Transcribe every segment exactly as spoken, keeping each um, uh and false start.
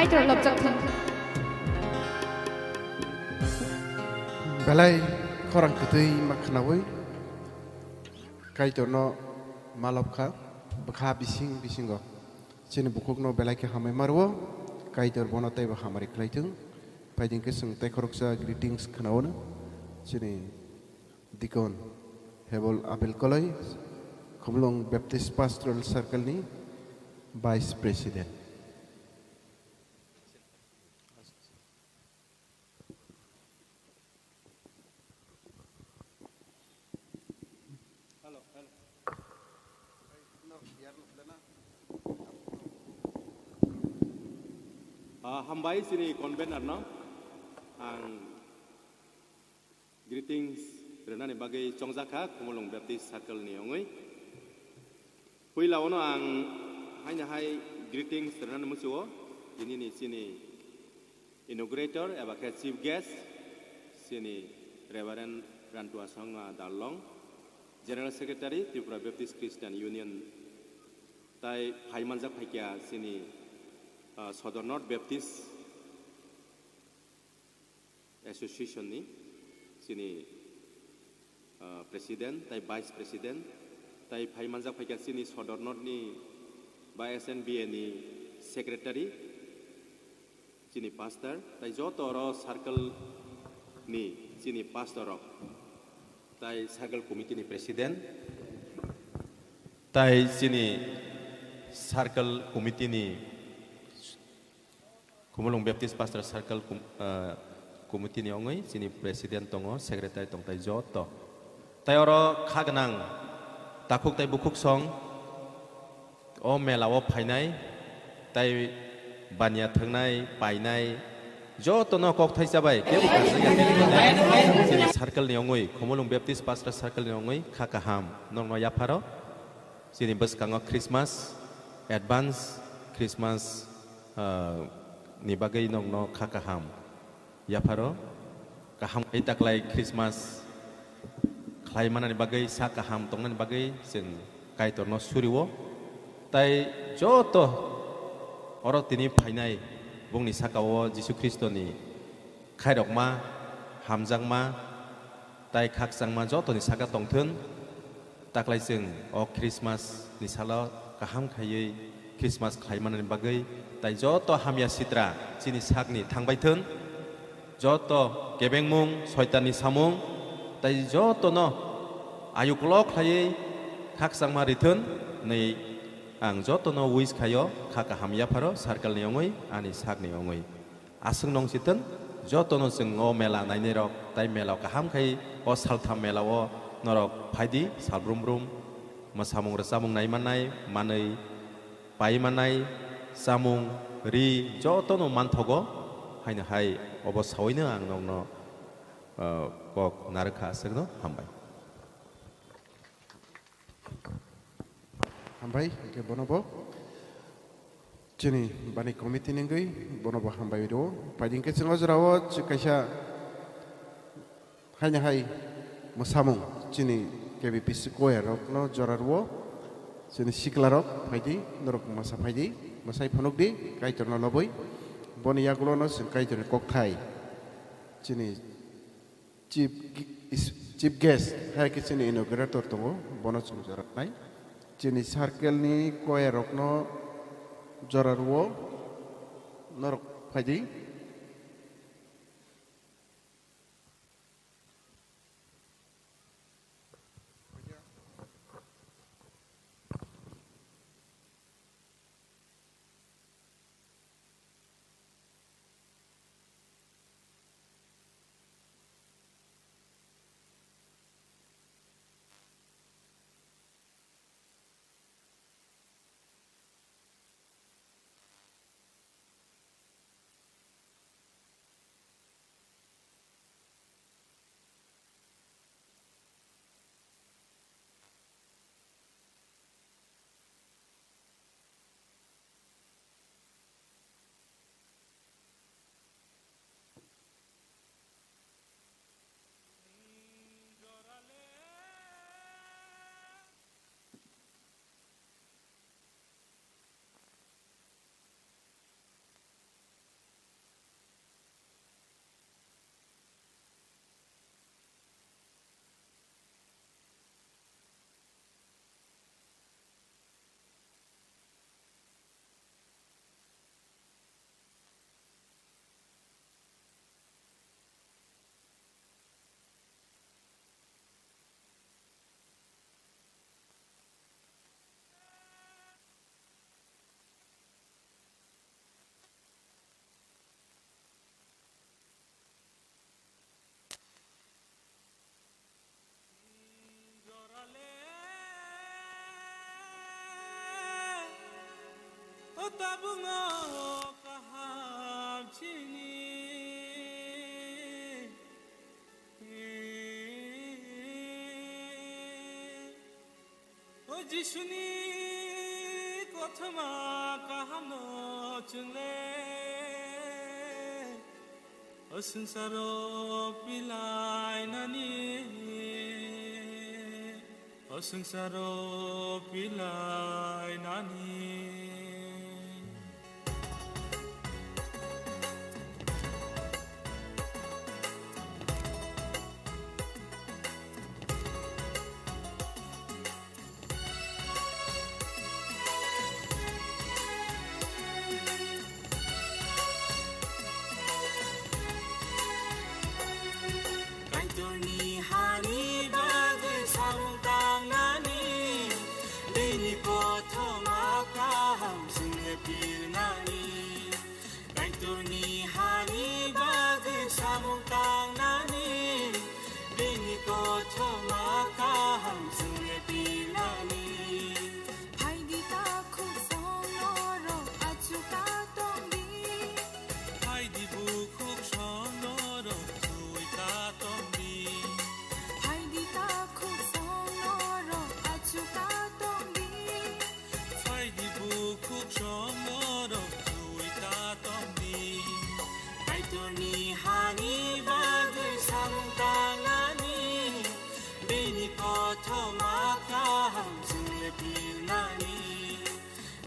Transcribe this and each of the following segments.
Kaitor lobjak thung. Belai khorang kwtwi ma khwnawi Kaitorno malop kha, bwkha bising bisingo chini bukhukno belai khe hambai ma rwo. Kaitor bono teibo hamari khlai thung. Phaiding khe chwng tei khoroksa greetings khwnawano chini Deacon Hebol Abel Koloi, Khumulwng Baptist Pastoral Circle ni Vice President. Ah, hambai chini convener no ang greetings rwnani bagwi chongjak kha Khumulwng Baptist Circle ni wngwi. Puila ono ang haino hai greetings rwnani muchungo, tini ni chini inaugurator eba khe chief guest, chini Reverend Rantua Sangma Darlong, General Secretary, Tripura Baptist Christian Union, tai phai manjak phaikha chini, ah, Sodor North Baptist Association ni chini, ah, President tai Vice President, tai phai manjak phaikha chini Sodor North ni ba S N B A ni Secretary, chini Pastor, tai joto oro circle ni chini Pastor rok, tai Circle Committee ni President, tai chini Circle Committee ni Khumulwng Baptist Pastor Circle kum-, ah, Committee ni wngwi chini President tongo, Secretary tong tai joto. Tai oro kha gwnang takhuk tai bukhuk song o mela o phainai, tai baniya thwngnai, painai, jotono kok thaisa bai kebo kaisa ya khe chini circle ni wngwi, Khumulwng Baptist Pastor Circle ni wngwi kha kaham nokno yapharo. Chini bwskango Christmas, advance Christmas, ah, ni bagwi nokno kha kaham yapharo. Kaham khe taklai Christmas khlai manani bagwi, sa kaham tongnani bagwi chwng Kaitorno suriwo. Tai joto oro tini phainai bongni sakao Jisu Khristoni khairokma, hamjakma, tai khakchangma jotoni saka tongthun. Taklai chwng o Christmas ni salo kaham khaiwi Christmas khlai manani bagwi tai joto hamya sitra chini sakni thangbai thun. Joto kebengmung, soitanni samung, tai jotono ayuk ulo khlaiwi khakchangma rithun hwnwi ang jotono wish khaio, kha kaham yapharo circle ni wngwi ani sakni wngwi. Aswk nong chitwn, jotono chwng o mela nainai rok tai mela kaham khai o saltham mela o norok phaidi sal brum brum, mwsamung rwchapmung nai mannai, manwi pai mannai, chamung, ri jotono manthogo, haino hai obo saui no ang nokno, ah, kok narwkha, aswkno hambai. Hambai, hwnkhe bono bo chini bani committee ni wngwi bono bo hambai rwo. Phaidi hwnkhe chwng o jora o kaisa Haino hai mwsamung chini K B P C choir rokno jora rwo, chini sikla rok phaidi, norok mwsa phaidi, mwsai phunukdi Kaitorno lobwi. Boni yagulono chwng Kaitorni kokthai chini chief, chief guest hai khe chini inaugurator tongo, bono chwng jora rwnai. Chini circle ni choir rokno jora rwo, norok phaidi. Tabungo kaham chini. O Jisuni kothoma kahamno chwngle, o swngsaro pilainani, o swngsaro pilainani. Kaitorni hani bagwi samung tangnani, bini kothoma kaham chwngno pirnani. Kaitorni hani bagwi samung tangnani, bini kothoma kaham chwngno pirnani. Phaidi takhuk song norok achukha tongdi. Phaidi bukhuk song norok chuwi ta tongdi. Phaidi takhuk song norok achukha tongdi. Phaidi bukhuk song norok chuwi ta tongdi. Kaitorni hani bagwi samung tangnani, bini kothoma kaham chwngno pirnani.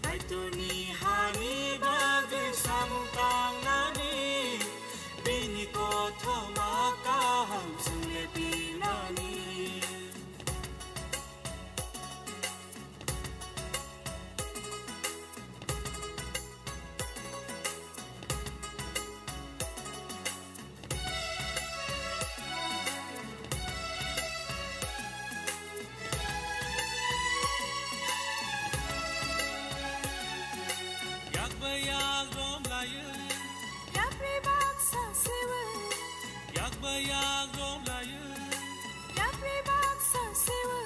Kaitorni hani bagwi samung tangnani, bini kothoma kaham chwngno pirnani. Yakbai yak rom layo. Yapri baksa sewe. Yakbai yak rom layo. Yapri baksa sewe.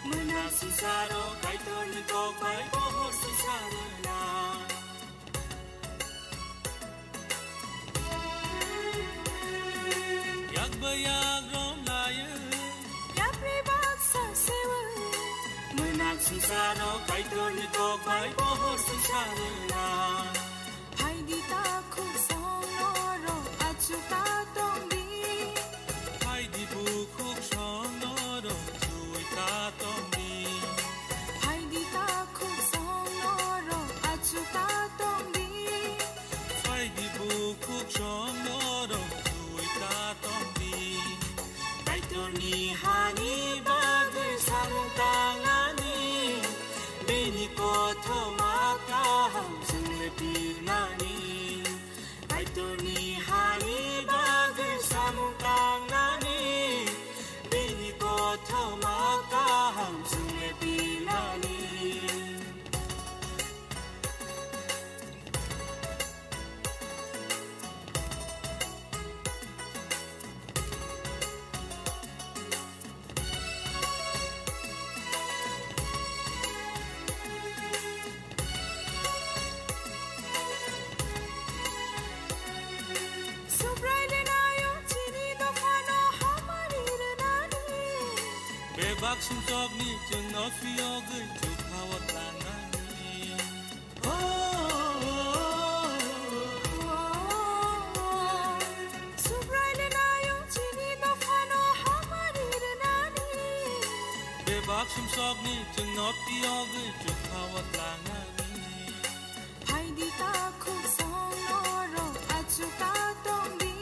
Mwnang sisaro Kaitorni kok bai pohor sisaro na. Yakbai yak rom layo. Yapri baksa sewe. Mwnang sisaro Kaitorni kok bai pohor sisaro na. Phaidi takhuk song norok achukha tongdi. Phaidi bukhuk song norok chuwi ta tongdi. Phaidi takhuk song norok achukha tongdi. Phaidi bukhuk song norok chuwi ta tongdi. Kaitorni hani bagwi samung tangnani, bini kothoma kaham chwngno pirnani. Kaitorni hani bagwi samung tangnani, bini kothoma kaham chwngno pirnani. Subrai le nayo chini dophano hamari rwnani. Bebak sumsokni chwngno phiyogwi chukha-o tlangnani. Subrai le nayo chini dophano hamari rwnani. Bebak sumsokni chwngno phiyogwi chukha-o tlangnani. Phaidi takhuk song norok achukha tongdi.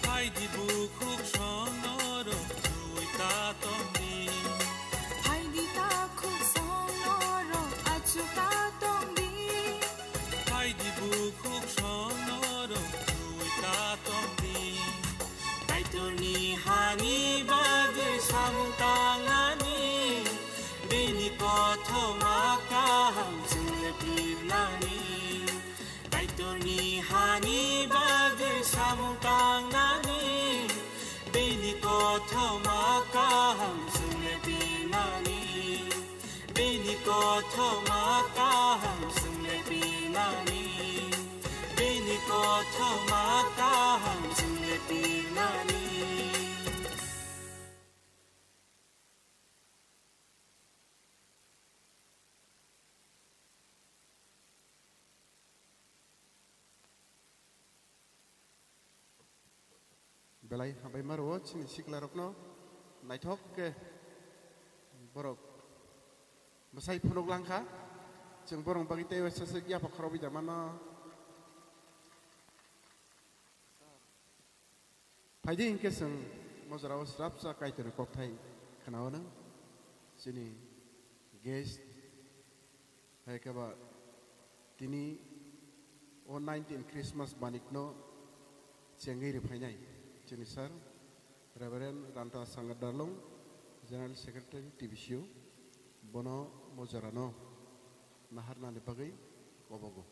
Phaidi bukhuk song norok chuwi ta tongdi. Phaidi takhuk song norok achukha tongdi. Phaidi bukhuk song norok chuwi ta tongdi. Kaitorni hani bagwi samung tangnani, bini kothoma kaham chwngno pirnani. Kaitorni hani bagwi samung tangnani, bini kothoma kaham chwngno pirnani. Bini kothoma kaham chwngno Kothoma kaham chwngno twinani. Belai hambai ma rwo chini siklarokno, naithok khe borok bwsai phunuk langkha, chwng borok bagwi tei uaisa se yapha khorokwi da mano. Phaidi hinkhe chwng mojorao srapsa Kaitorni kokthai khwnao nang chini guest hai khe ba tini o nineteen Christmas banikno chengwi rwphainai chini sir Reverend Ranta Sangar Darlong, General Secretary T B C U, bono mojorano naharnani bagwi kobogo.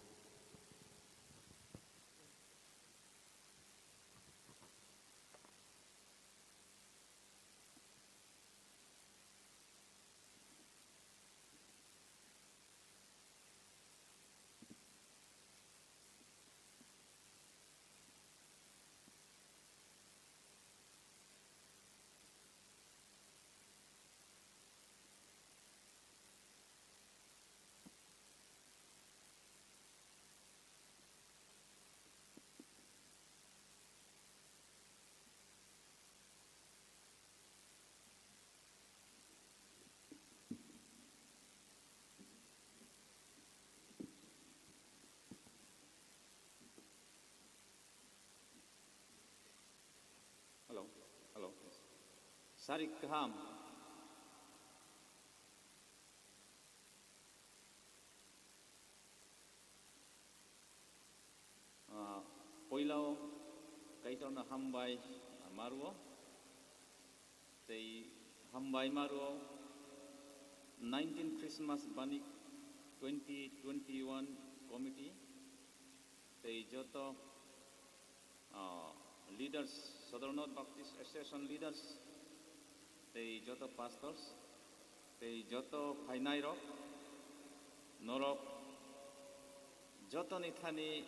Hello, hello. Sarik kaham. Ah, poilao Kaitorno hambai ma rwo, tei hambai ma rwo nineteen Christmas Banik twenty twenty-one committee, tei joto, ah, leaders, Sodor North Baptist Association leaders, tei joto pastors, tei joto phainairok, norok jotoni thani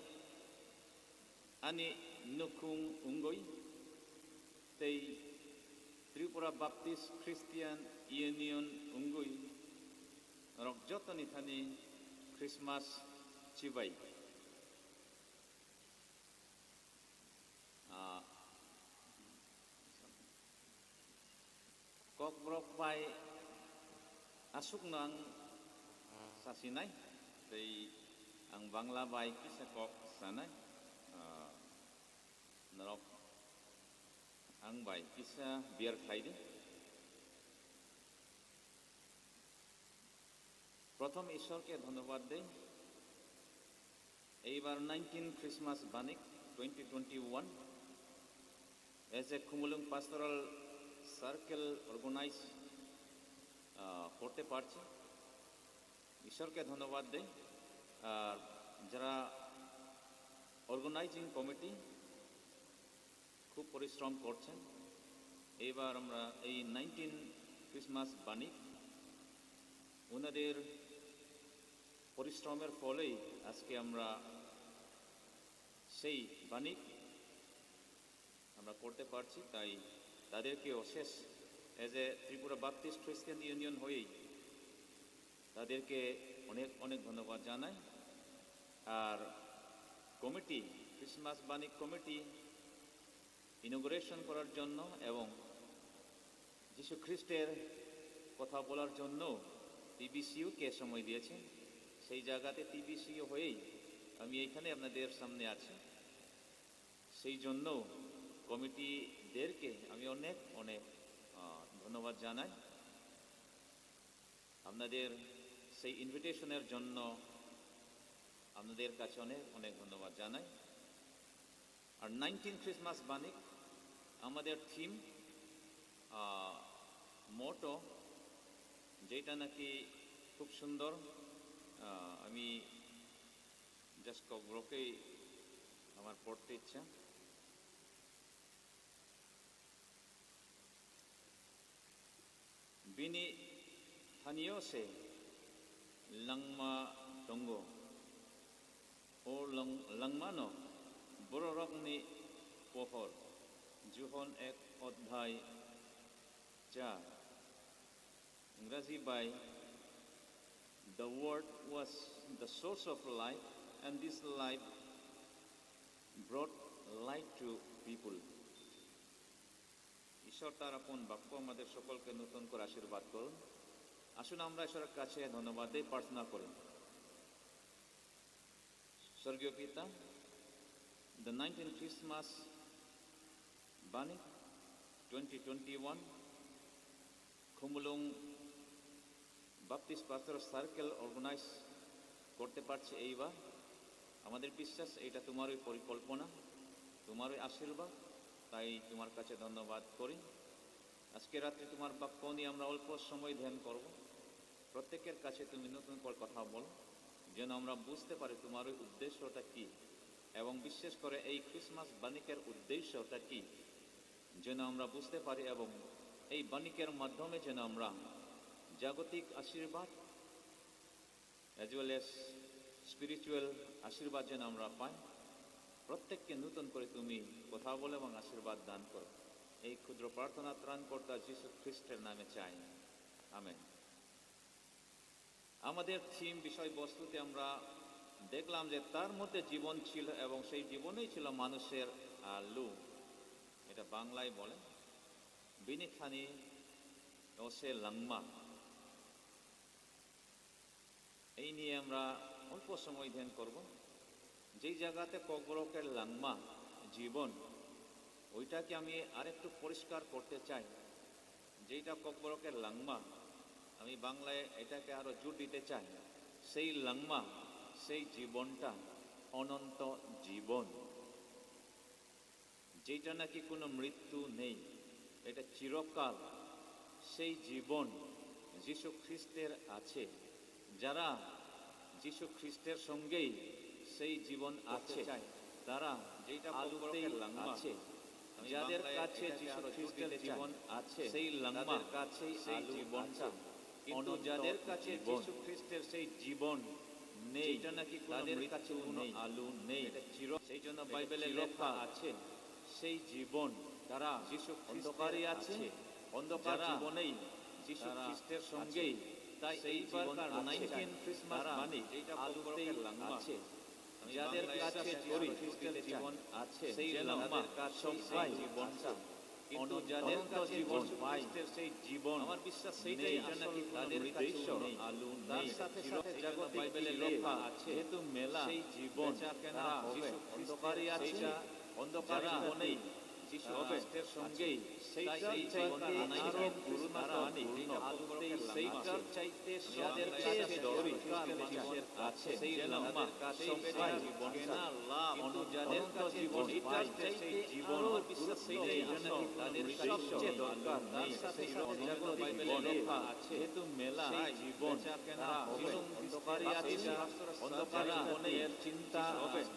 ani nukhung wngwi tei Tripura Baptist Christian Union wngwi norok jotoni thani Christmas chibai. Ah, Kokborok bai aswkno ang sasinai, tei ang Bangla bai kisa kok sanai. Ah, norok ang bai kisa bear khlai di. প্রথম ঈশ্বরকে ধন্যবাদ দেই। এইবার nineteen Christmas Banik twenty twenty-one as a Khumulwng Pastoral Circle organize, আহ, করতে পারছি। ঈশ্বরকে ধন্যবাদ দেই। আর যারা অর্গানাইজিং কমিটি, খুব পরিশ্রম করছেন। এইবার আমরা এই nineteen Christmas Banik, ওনাদের পরিশ্রমের ফলেই আজকে আমরা সেই বানিক আমরা করতে পারছি। তাই তাদেরকে অশেষ, as a Tripura Baptist Christian Union হয়েই তাদেরকে অনেক অনেক ধন্যবাদ জানাই। আর কমিটি, ক্রিসমাস বাণিক কমিটি ইনোগুরেশন করার জন্য এবং যীশু খ্রিস্টের কথা বলার জন্য টিবিসিইউকে সময় দিয়েছেন। সেই জায়গাতে টিবিসিইউ হয়েই আমি এখানে আপনাদের সামনে আছি। সেই জন্য কমিটিদেরকে আমি অনেক অনেক, আহ, ধন্যবাদ জানাই। আপনাদের সেই ইনভিটেশনের জন্য আপনাদের কাছে অনেক অনেক ধন্যবাদ জানাই। আর নাইনটিন ক্রিসমাস বাণিক আমাদের থিম, আহ, মোটো, যেটা নাকি খুব সুন্দর। আহ, আমি জাস্ট ককবরককেই আমার পড়তে ইচ্ছা। Bini thanio se langma tongo. O lang-, langmano Bororokni pohor, Johon ek odhyay char, Ingraji bai, "The Word was the source of life, and this life brought light to people." ঈশ্বর তার আপন বাক্য আমাদের সকলকে নতুন করে আশীর্বাদ করুন। আসুন আমরা ঈশ্বরের কাছে ধন্যবাদ দিয়ে প্রার্থনা করি। স্বর্গীয় পিতা, the nineteen Christmas Bani twenty twenty-one, Khumulwng Baptist Pastor Circle organize করতে পারছে এইবার। আমাদের বিশ্বাস এটা তোমারই পরিকল্পনা, তোমারই আশীর্বাদ, তাই তোমার কাছে ধন্যবাদ করি। আজকে রাত্রে তোমার বাক্য নিয়ে আমরা অল্প সময় ধ্যান করব। প্রত্যেকের কাছে তুমি নতুন করে কথা বলো, যেন আমরা বুঝতে পারি তোমার ওই উদ্দেশ্যটা কি, এবং বিশেষ করে এই ক্রিসমাস বাণিকের উদ্দেশ্যটা কি, যেন আমরা বুঝতে পারি এবং এই বাণিকের মাধ্যমে যেন আমরা জাগতিক আশীর্বাদ as well as spiritual আশীর্বাদ যেন আমরা পাই। প্রত্যেককে নতুন করে তুমি কথা বলো এবং আশীর্বাদ দান করো। এই ক্ষুদ্র প্রার্থনা ত্রাণকর্তা যীশু খ্রিস্টের নামে চাই, আমেন। আমাদের থিম বিষয়বস্তুতে আমরা দেখলাম যে তার মধ্যে জীবন ছিল এবং সেই জীবনেই ছিল মানুষের আলো। এটা বাংলায় বলে, "Bini thani o se langma." এই নিয়ে আমরা অল্প সময় ধ্যান করব। যেই জায়গাতে ককবরকের langma জীবন, ওইটাকে আমি আরেকটু পরিষ্কার করতে চাই। যেইটা ককবরকের langma, আমি বাংলায় এটাকে আরো জোর দিতে চাই। সেই langma, সেই জীবনটা অনন্ত জীবন। যেটা নাকি কোনো মৃত্যু নেই, এটা চিরকাল সেই জীবন যিশু খ্রিস্টের আছে। যারা যিশু খ্রিস্টের সঙ্গেই সেই জীবন আছে, তারা যেটা আলোতেই আছে। যাদের কাছে যিশু খ্রিস্টের জীবন আছে, সেই langma, সেই জীবনটা। কিন্তু যাদের কাছে যিশু খ্রিস্টের সেই জীবন নেই, যেটা নাকি কোনো মৃত্যু নেই, আলো নেই, সেই জন্য বাইবেলে লেখা আছে, সেই জীবন তারা যিশু অন্ধকারে আছে, অন্ধকার জীবনেই যিশু খ্রিস্টের সঙ্গেই। তাই এইবারকার নাইনটিন ক্রিসমাস বাণী আলোতেই আছে। যাদের কাছে যিশু খ্রিস্টের জীবন আছে, সেই langma সবাই জীবনটা কিন্তু যাদের কাছে যিশু খ্রিস্টের সেই জীবন, আমার বিশ্বাস সেইটাই আসল, তাদের কাছে কোনো আলো নেই। তার সাথে সাথে জাগতিক বাইবেলে লেখা আছে, যেহেতু মেলা, সেই জীবন, তারা হবে অন্ধকারে আছে, অন্ধকার জীবনেই যিশু খ্রিস্টের সঙ্গেই সেই জীবন আরো গুরুত্বপূর্ণ। আলোতে সেই যাদের কাছে দৌড়ি আছে, সেই langma সবাই জীবন, কিন্তু যাদের কাছে জীবন, এটার চাইতে জীবন, তাদের সবচেয়ে দরকার। তার সাথে সাথে জাগতিক বাইবেলে লেখা আছে, যেহেতু মেলা, জীবন, অন্ধকারে আছে, অন্ধকার জীবনে চিন্তা,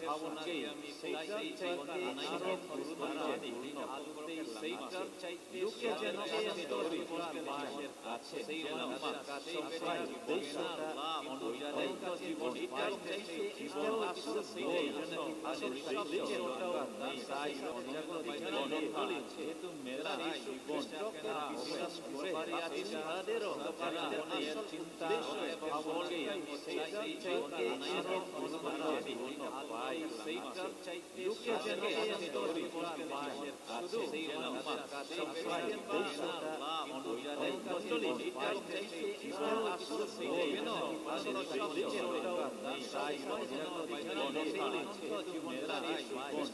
ভাবনাকে সেইটাই জীবন আরো গুরুত্বপূর্ণ। আলোতে সেইটার চাইতে লুকে যেন আছে, সেই langma সবাই অনুযায়ী জীবন, এটার চাইতে জীবন আসলে সেই জীবন, তাই জাগতিক জীবন, যেহেতু মেলা জীবন, বিশ্বাস করে আছে, তাদেরও জীবনের চিন্তা, ভাবনাকে সেইটার চাইতে আরো গুরুত্বপূর্ণ। পাই। লুকে যেন আছে, সেই langma সবাই অনুযায়ী জীবন, তাই জাগতিক জীবন, যেহেতু মেলা জীবন,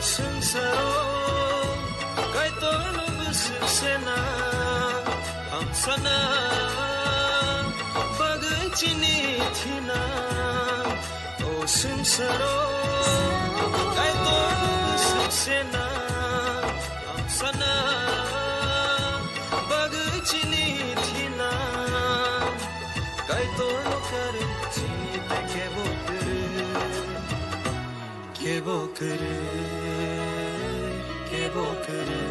Swngsaro Kaitorno bwswk sena, hamsana bagwi chini thina. O swngsaro Kaitorno bwswk sena, hamsana bagwi chini thina. Kaitorno karwi chini tei kebo kwrwi. Kebo kwrwi, kebo kwrwi.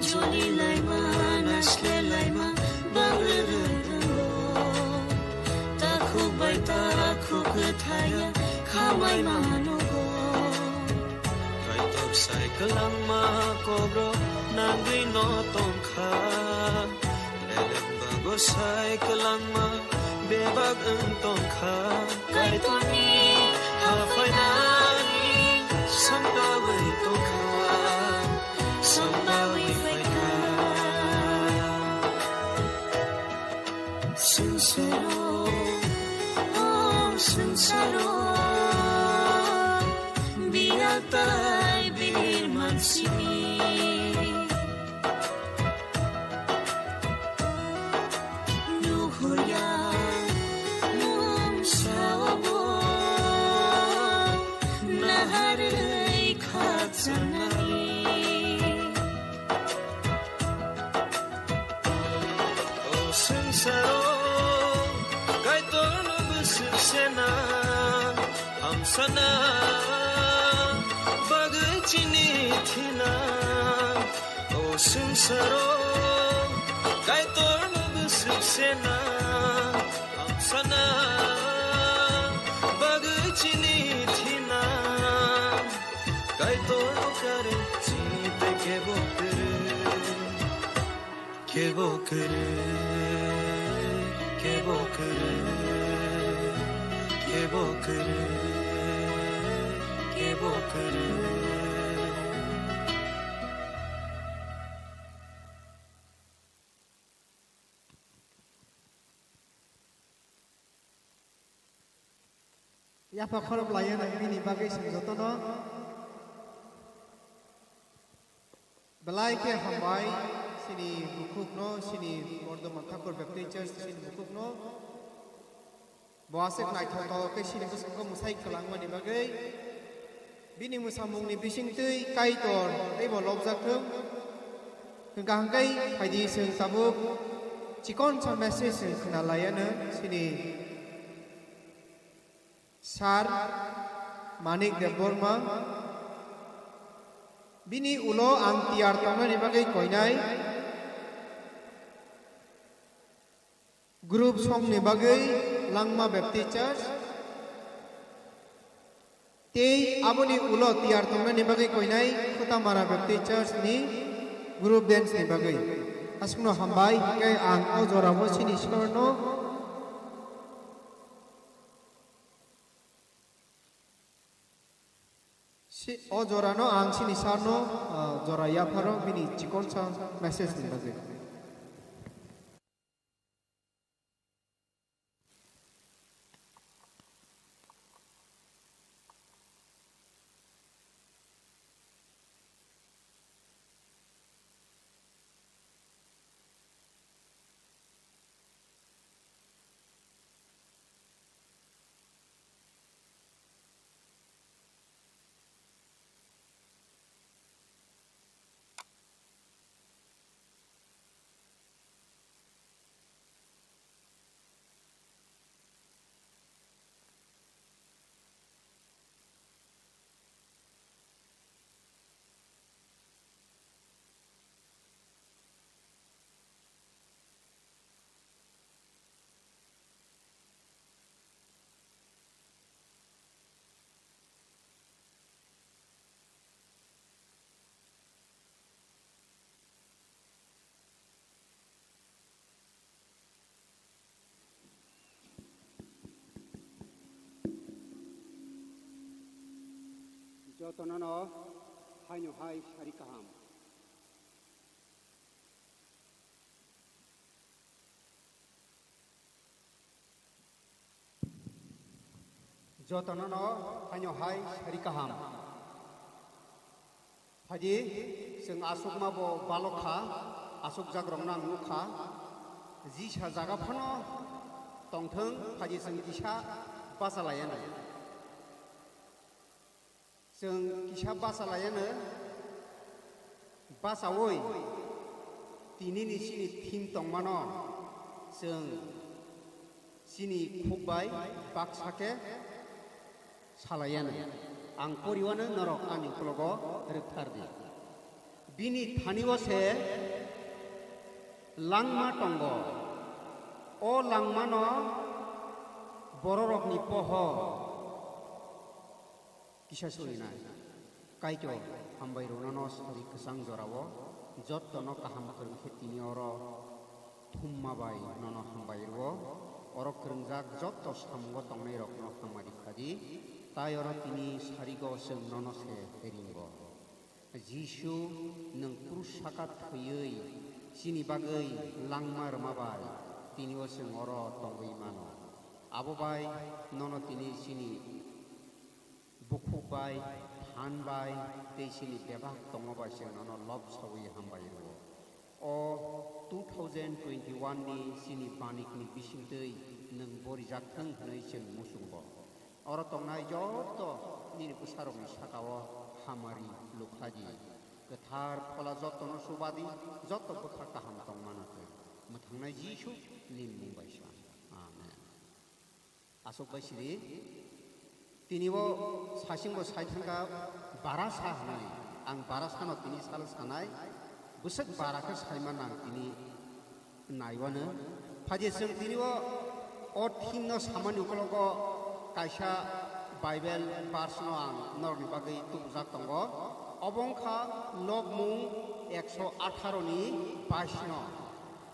Joli laima, nasle laima, bangwi rwrwngo. Takhuk bai takhuk kwthaya, khamai manogo. Kaitor sai kwlangma kokrok nangwi no tongkha. Beleng bago sai kwlangma bebak wng tongkha. Kaitorni haphainani songbawi tongkha, songbawi phaikha. Swngsaro, o swngsaro, biyatai bir mansini. Nuhurya mungsa obo naharwi khakchanai. O swngsaro Kaitorno bwswk sena, hamsana bagwi chini thina. O swngsaro Kaitorno bwswk sena, hamsana bagwi chini thina. Kaitorno karwi chini tei kebo kwrwi. Kebo kwrwi, kebo kwrwi, kebo kwrwi, kebo kwrwi. Yapha khorok laiya nang bini bagwi chwng jotono belai khe hambai, chini bukhukno, chini Bordhoman Thakur Baptist Church chini bukhukno. Bo aswk naithotok khe chini bwskango mwsai kwlangmani bagwi. Bini mwsamungni bisingtwi Kaitor teibo lobjak thung. Hwnkha hwnkhe phaidi chwng tabuk chikon sa message chwng khna laiya nang chini Sir Manik Debbarma, bini ulo ang tiyar tongnani bagwi koinai group songni bagwi Langma Baptist Church, tei aboni ulo tiyar tongnani bagwi koinai Khutamara Baptist Church ni group dance ni bagwi. Aswkno hambai, hwnkhe ang o jorao chini sir no Si-, o jorano ang chini sir no, ah, jora yapharo bini chikonsa message ni bagwi. Jotono no Haino hai sari kaham. Jotono no haino hai sari kaham. Phaidi, chwng aswkma bo balok kha, aswkjakrokno ang nuk kha. Jisa jaga phano tongthwng, phaidi chwng kisa bacha laiya nai. Chwng kisa bacha laiya nai, bachaui tinini chini theme tongmano chwng chini khuk bai baksa khe salaiya nai. Ang poriwano norok ani ukologo rwkthar di. Bini thani o se langma tongo. O langmano bororokni pohor kisa surinai. Kaitor, hambai rwnano sari kwchang jorao jottono kaham kwrwng khe tini oro thumma bai nono hambai rwo. Oro kwrwngjak jotto samungo tongnairokno hamari khadi, tai oro tini sarigo chwng nono se ringo. Jisu, nwng krus saka thwiwi chini bagwi langma rwma bai tini o chwng oro tongwi mano. Abo bai nono tini chini bukhuk bai, phan bai, tei chini bebak tongma bai chwng nono lob saui hambai rwo. O two thousand twenty-one ni chini banikni bisingtwi nwng borijak thwng hwnwi chwng muchungo. Oro tongnai jotto nini bwsarokni sakao hamari lukhlai di. Kwthar Phola jottono chuba di, jotto bwkha kaham tongmano twi. Mwthangnai Jisu nini mung bai sa. Amen. Aswk bai siri, tini bo saichung bo sai thangkha bara sa hwnwi. Ang bara sano tini sal sanai, bwswk bara khe saima nang tini naiwano. Phaidi chwng tini o, o theme no samani ukologo kaisa Bible verse no ang norokni bagwi tubujak tongo. Obo wngkha Lobmung ekso atharo ni bais no.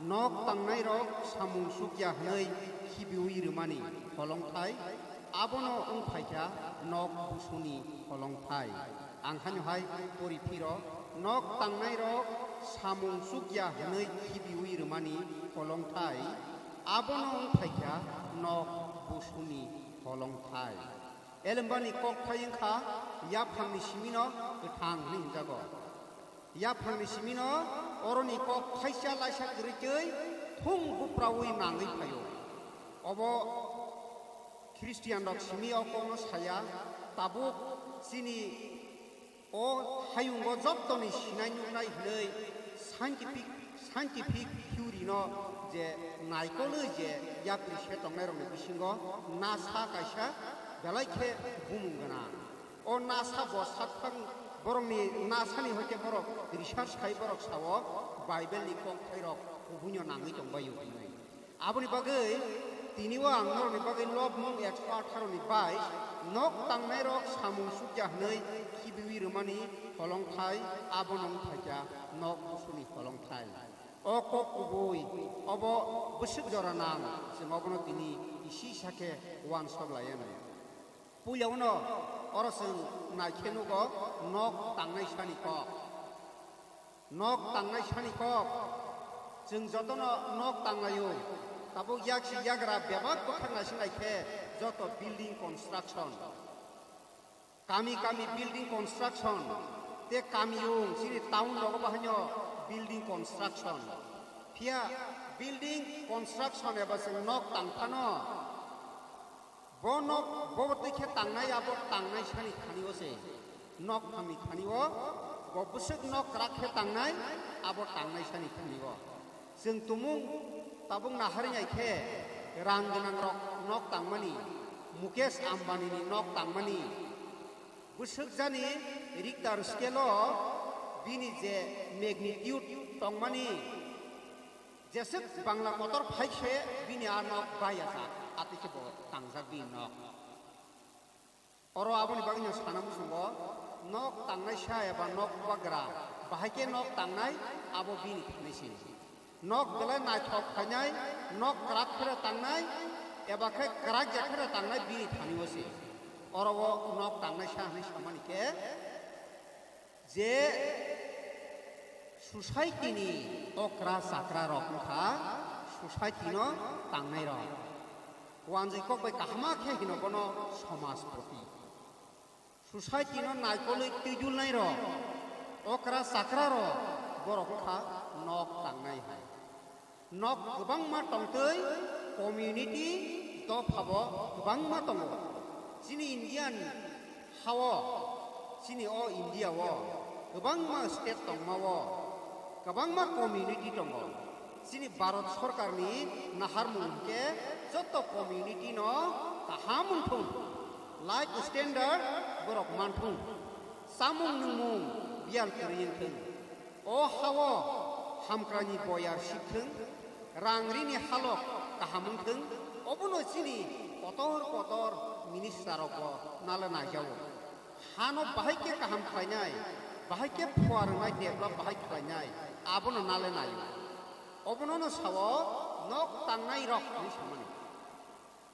Nok tangnairok samung sukya hwnwi khibiui rwmani holongthai, abono wng phaikha nok busuni holongthai. Ang haino hai pori phiro, nok tangnairok samung sukya hwnwi khibiui rwmani holongthai, abono wng phaikha nok busuni holongthai. Elembani kokthai wngkha yaphangni simino kwthang hwnwi hwnjago. Yaphangni simino oroni kok thaisa laisa kwrwi twi thung bupraui nangwi phaio. Obo Christian rok simi o kokno saya, tabuk chini o hayungo jottoni sinai nuknai hwnwi scientific, scientific theory no je naikolwi je yapri se tongnairokni bisingo NASA kaisa belai khe bumung gwnang. O NASA bo sakphang borokni NASA ni hoite borok research khai borok sao Bible ni kokthai rok kubuino nangwi tongbaio hinwi. Aboni bagwi tini o ang norokni bagwi Lobmung ekso atharo ni bais nok tangnai rok samung sukya hinwi khibiwi rwmani holongthai abono wngphaikha nok busuni holongthai. O kok kubui obo bwswk jora nang chwng obono tini isi sakhe uansok laianai. Puilauno oro chwng naikhe nugo nok tangnai sani kok. Nok tangnai sani kok. Chwng jotono nok tanglaio. Tabuk yaksi yagra bebak bwkhak naising naikhe joto building construction. Kami kami building construction. Te kamiyung chini town rogo bahaino building construction. Phiya building construction eba chwng nok tangphano. Bo nok, bo twi khe tangnai, abo tangnai sani thani o se. Nok thangni thani o, bo bwswk nok kwrak khe tangnai, abo tangnai sani thani o. Chwng tumung tabuk naharwi nai khe, rang gwnang rok nok tangmani, Mukesh Ambani ni nok tangmani, bwswk jani Richter scale o bini je magnitude tongmani, jeswk bangla kotor phai khe bini a nok bai ya jak, atwi khe bo tangjak bini nok. Oro aboni bagwi no sana muchungo, nok tangnai sa eba nok bagra, bahai khe nok tangnai abo bini thani se. Nok belai naithok khainai, nok kwrak khe tangnai, eba khe kwrak ya khe tangnai bini thani o se. Oro o nok tangnai sa hinwi samani khe, Je society ni okra chakra rok wngkha society no tangnai rok. Wanjwi kok bai kahama khe hino bono somajpoti. Society no naikolwi twijulnai rok, okra chakra rok borok wngkha nok tangnai hai. Nok kwbangma tongtwi community dophabo kwbangma tongo. Chini Indian hao, chini o India o kwbangma state tongmao kwbangma community tongo. Chini Bharat sorkarni naharmung hwnkhe joto community no kaham wngthung, life standard borok manthung, chamung nwngmung biyal kwrwi wngthung. O hao hamkraini boyar sikthwng, rang rini halok kaham wngthwng, obono chini kotor kotor minister rokbo nala naijago. Hano bahai khe kaham khlainai, bahai khe phuarwnai develop bahai khlainai, abono nala naio. Obono no sao nok tangnai rok hinwi samani.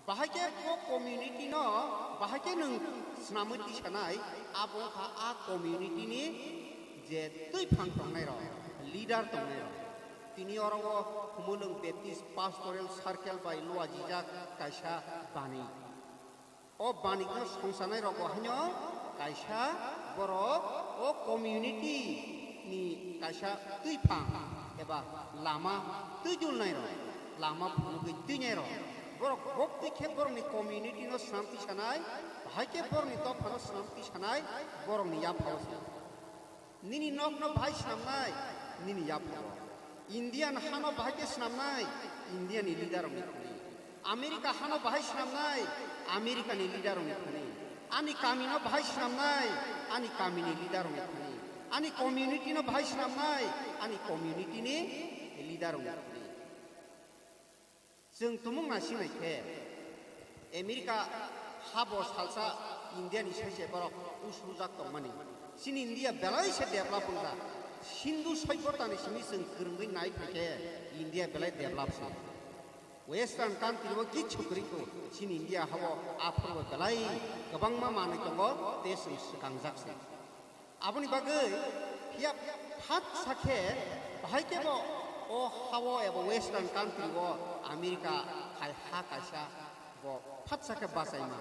Bahai khe bo community no bahai khe nwng swnamwi tisanai, abo wngkha a community ni je twiphang tongnai rok, leader tongnai rok. Tini oro o Humulwng Baptist Pastoral Circle bai luajijak kaisa bani. O bani no songsanai rok bo haino kaisa borok o community ni kaisa twiphang eba lama twijulnai rok, lama phunugwi twinai rok, borok bok twi khe borokni community no swnam twi sanai, bahai khe borokni dophano swnam twi sanai, borokni yaphao se. Nini nokno bahai swnamnai, nini yaphao. Indian hano bahai khe swnamnai, Indiani leader rokni thani. America hano bahai swnamnai, Americani leader rokni thani. Ani kamino bahai swnamnai, ani kamini leader rokni thani. Ani community no bahai swnamnai, ani community ni leader rokni thani. Chwng tumung nasinai khe, America habo salsa Indiani saise borok usrujak tongmani. Chini India belai se develop wngjak. Sindhu soibotani simi chwng kwrwngwi nai phai khe India belai develop se. Western country o kichu kwrwi kho, chini India habo aphuru belai kwbangma manwi tongo, tei chwng swkangjak se. Aboni bagwi phiya phatsa khe bahai khe bo o hao eba western country o America hai ha kaisa bo phatsa khe bachaima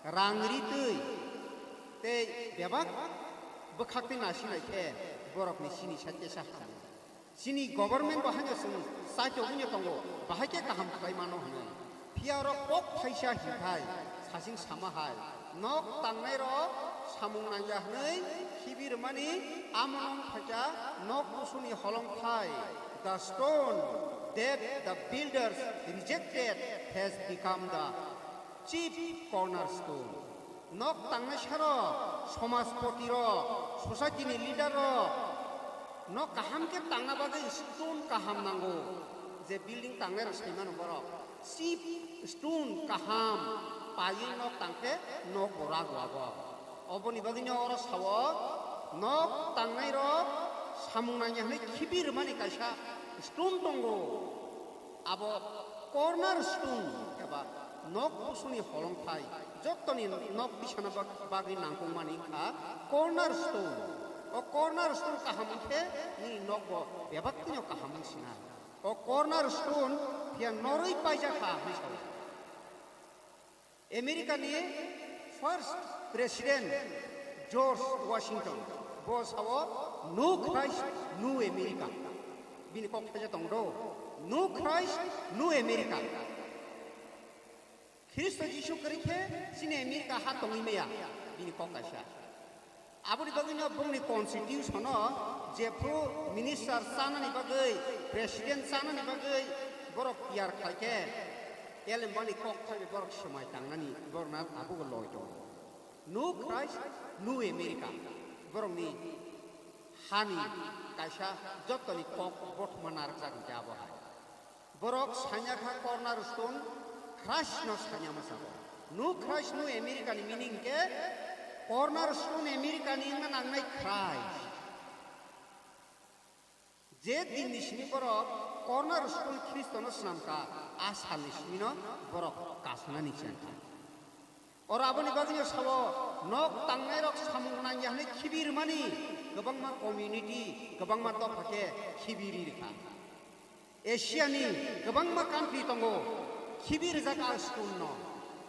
rang ri twi tei bebak bwkhak twi nasinai khe borokni sini sa kesa hamu. Chini government bo haino chwng chaitok wngya tongo, bahai khe kaham khlai mano hwnwi. Phiya oro kok thaisa hinkhai sasing sama hai, nok tangnai rok samung nangya hwnwi khibi rwmani, amo wng phaikha nok kusuni holongthai. The stone that the builders rejected has become the chief cornerstone. Nok tangnai saro, somajpoti rok, society ni leader rok, nok kaham khe tangna bagwi stone kaham nango. Je building tangnai rok sai mano borok, chief stone kaham paiwi nok tang khe nok bo rago abo. Oboni bagwi no oro sao, nok tangnai rok samung nangya hwnwi khibi rwmani kaisa stone tongo. Abo corner stone eba nok kusuni holongthai, jottoni nok tisana bag-, bagwi nangkukmani wngkha corner stone. O corner stone kaham wngkhe nini nokbo bebak twino kaham wngsina. O corner stone phiya norwi paijak kha hinwi sao. America ni first president George Washington bo sao, "No Christ, no America." Bini kok thaisa tong do, "No Christ, no America." Khristo Jisu kwrwi khe chini America ha tongwi maya, bini kok kaisa. Aboni bagwino bongni constitution-o jephru minister chanani bagwi, president chanani bagwi borok tiyar khlai khe, elembani kok thaibai borok swmai tangnani borokno tabukbo loi tongo. No Christ, no America. Borokni hani kaisa jottoni kok bothoma narwkjak hwnkhe abo hai. Borok sanya kha corner stone, Christ no sanya ma sabo. No Christ, no America ni meaning khe corner stone America ni wngna nangnai Christ. Je din ni simi borok corner stone Khristo no swnam kha, a sal ni simi no borok kasana ni cheng kha. Oro aboni bagwino sao, nok tangnai rok samung nangya hwnwi khibi rwmani, kwbangma community, kwbangma dopha khe khibi ri rwkha. Asia ni kwbangma country tongo, khibi rijak a stone no.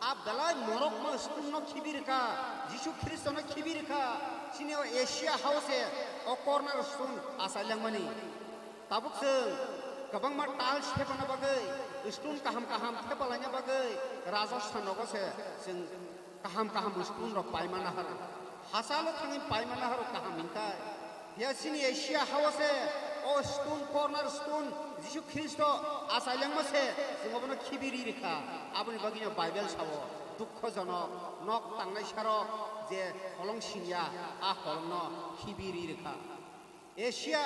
A belai morok ma stone no khibi rwkha, Jisu Khristo no khibi rwkha. Chini o Asia hao se o corner stone achai langmani. Tabuk chwng kwbangma tiles thepana bagwi, stone kaham kaham thepalaina bagwi Rajasthan rogo se chwng kaham kaham stone rok paimana haro. Hachalo thangwi paimana haro kaham hintai. Phiya chini Asia hao se o stone, corner stone, Jisu Khristo achai langma se chwng obono khibi ri rwkha. Aboni bagwino Bible sao, dukhojonok, nok tangnai sarok je holong singya, a holongno khibi ri rwkha. Asia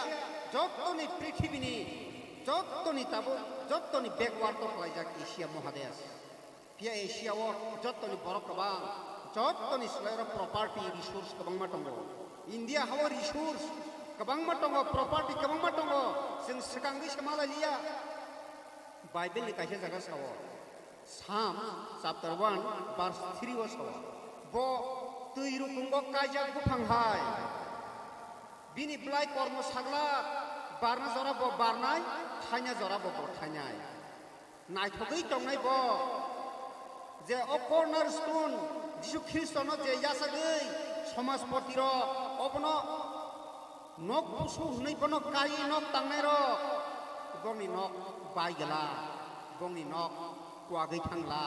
jottoni prithibini jottoni tabuk jottoni backward o khlaijak Asia Mohadesh. Phiya Asia o jottoni borok kwbang, jottoni swlairo property, resource kwbangma tongo. India hao resource kwbangma tongo, property kwbangma tongo, chwng swkangwi se malai liya. Bible ni kaisa jaga sao, Psalm chapter one verse three o sao, bo twi rukungo kaijak buphang hai. Bini bwlai kormo sagla, barna jora bo barnai, thaina jora bo bo thainai. Naithogwi tongnai bo, je o corner stone Jisu Khristono je yachagwi somajpoti rok obono nok busu hwnwi bono kaiwi nok tangnai rok, borokni nok bai gela, borokni nok kuagwi thangla,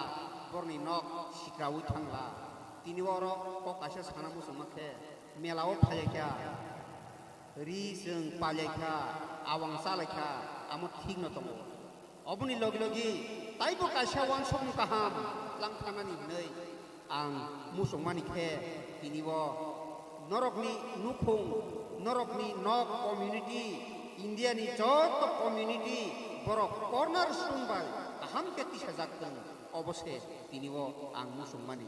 borokni nok sikraui thangla. Tini oro kok kaisa sana muchungma khe, mela o phailaikha, ri chwng pailaikha, awang chalaikha, amo thik no tongo. Oboni logi logi taibo kaisa uansukmung kaham lang thangnani hwnwi ang muchungmani khe, tini bo norokni nukhung, norokni nok community, India ni joto community borok corner stone bai kaham khe tisajak thung, obo se tini bo ang muchungmani.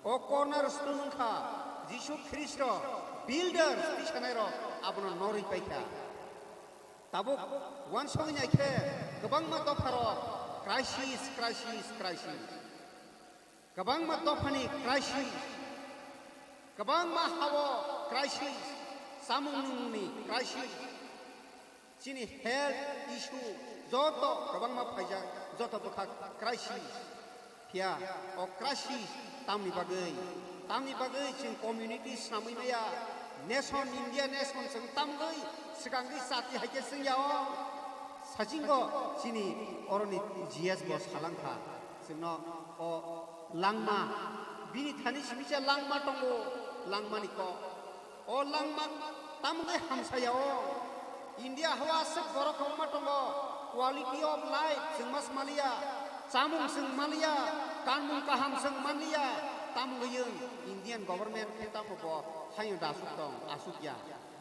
O corner stone wngkha Jisu Khristo builders tisanai rok abono norwi paikha. Tabuk uansugwi naikhe kwbangma dopharok crisis, crisis, crisis. Kwbangma dophani crisis, kwbangma hao crisis, chamung nwngmungni crisis, chini health issue joto kwbangma phaijak, joto bwkha crisis. Phiya o crisis tamni bagwi, tamni bagwi chwng community swnamwi maya, nation, India nation chwng tamgwi swkangwi chati hai khe chwng ya o. Sachingo chini oroni G S bo salangkha, chwngno o langma, bini thani simi se langma tongo, langmani kok. O langma tamungwi hamsaya o. India hao aswk borok kwbangma tongo, quality of life chwng ma smalia, chamung chwng manliya, kanmung kaham chwng manliya, tamungwi wng Indian government khe tamo bo haino da aswk tong, aswk ya.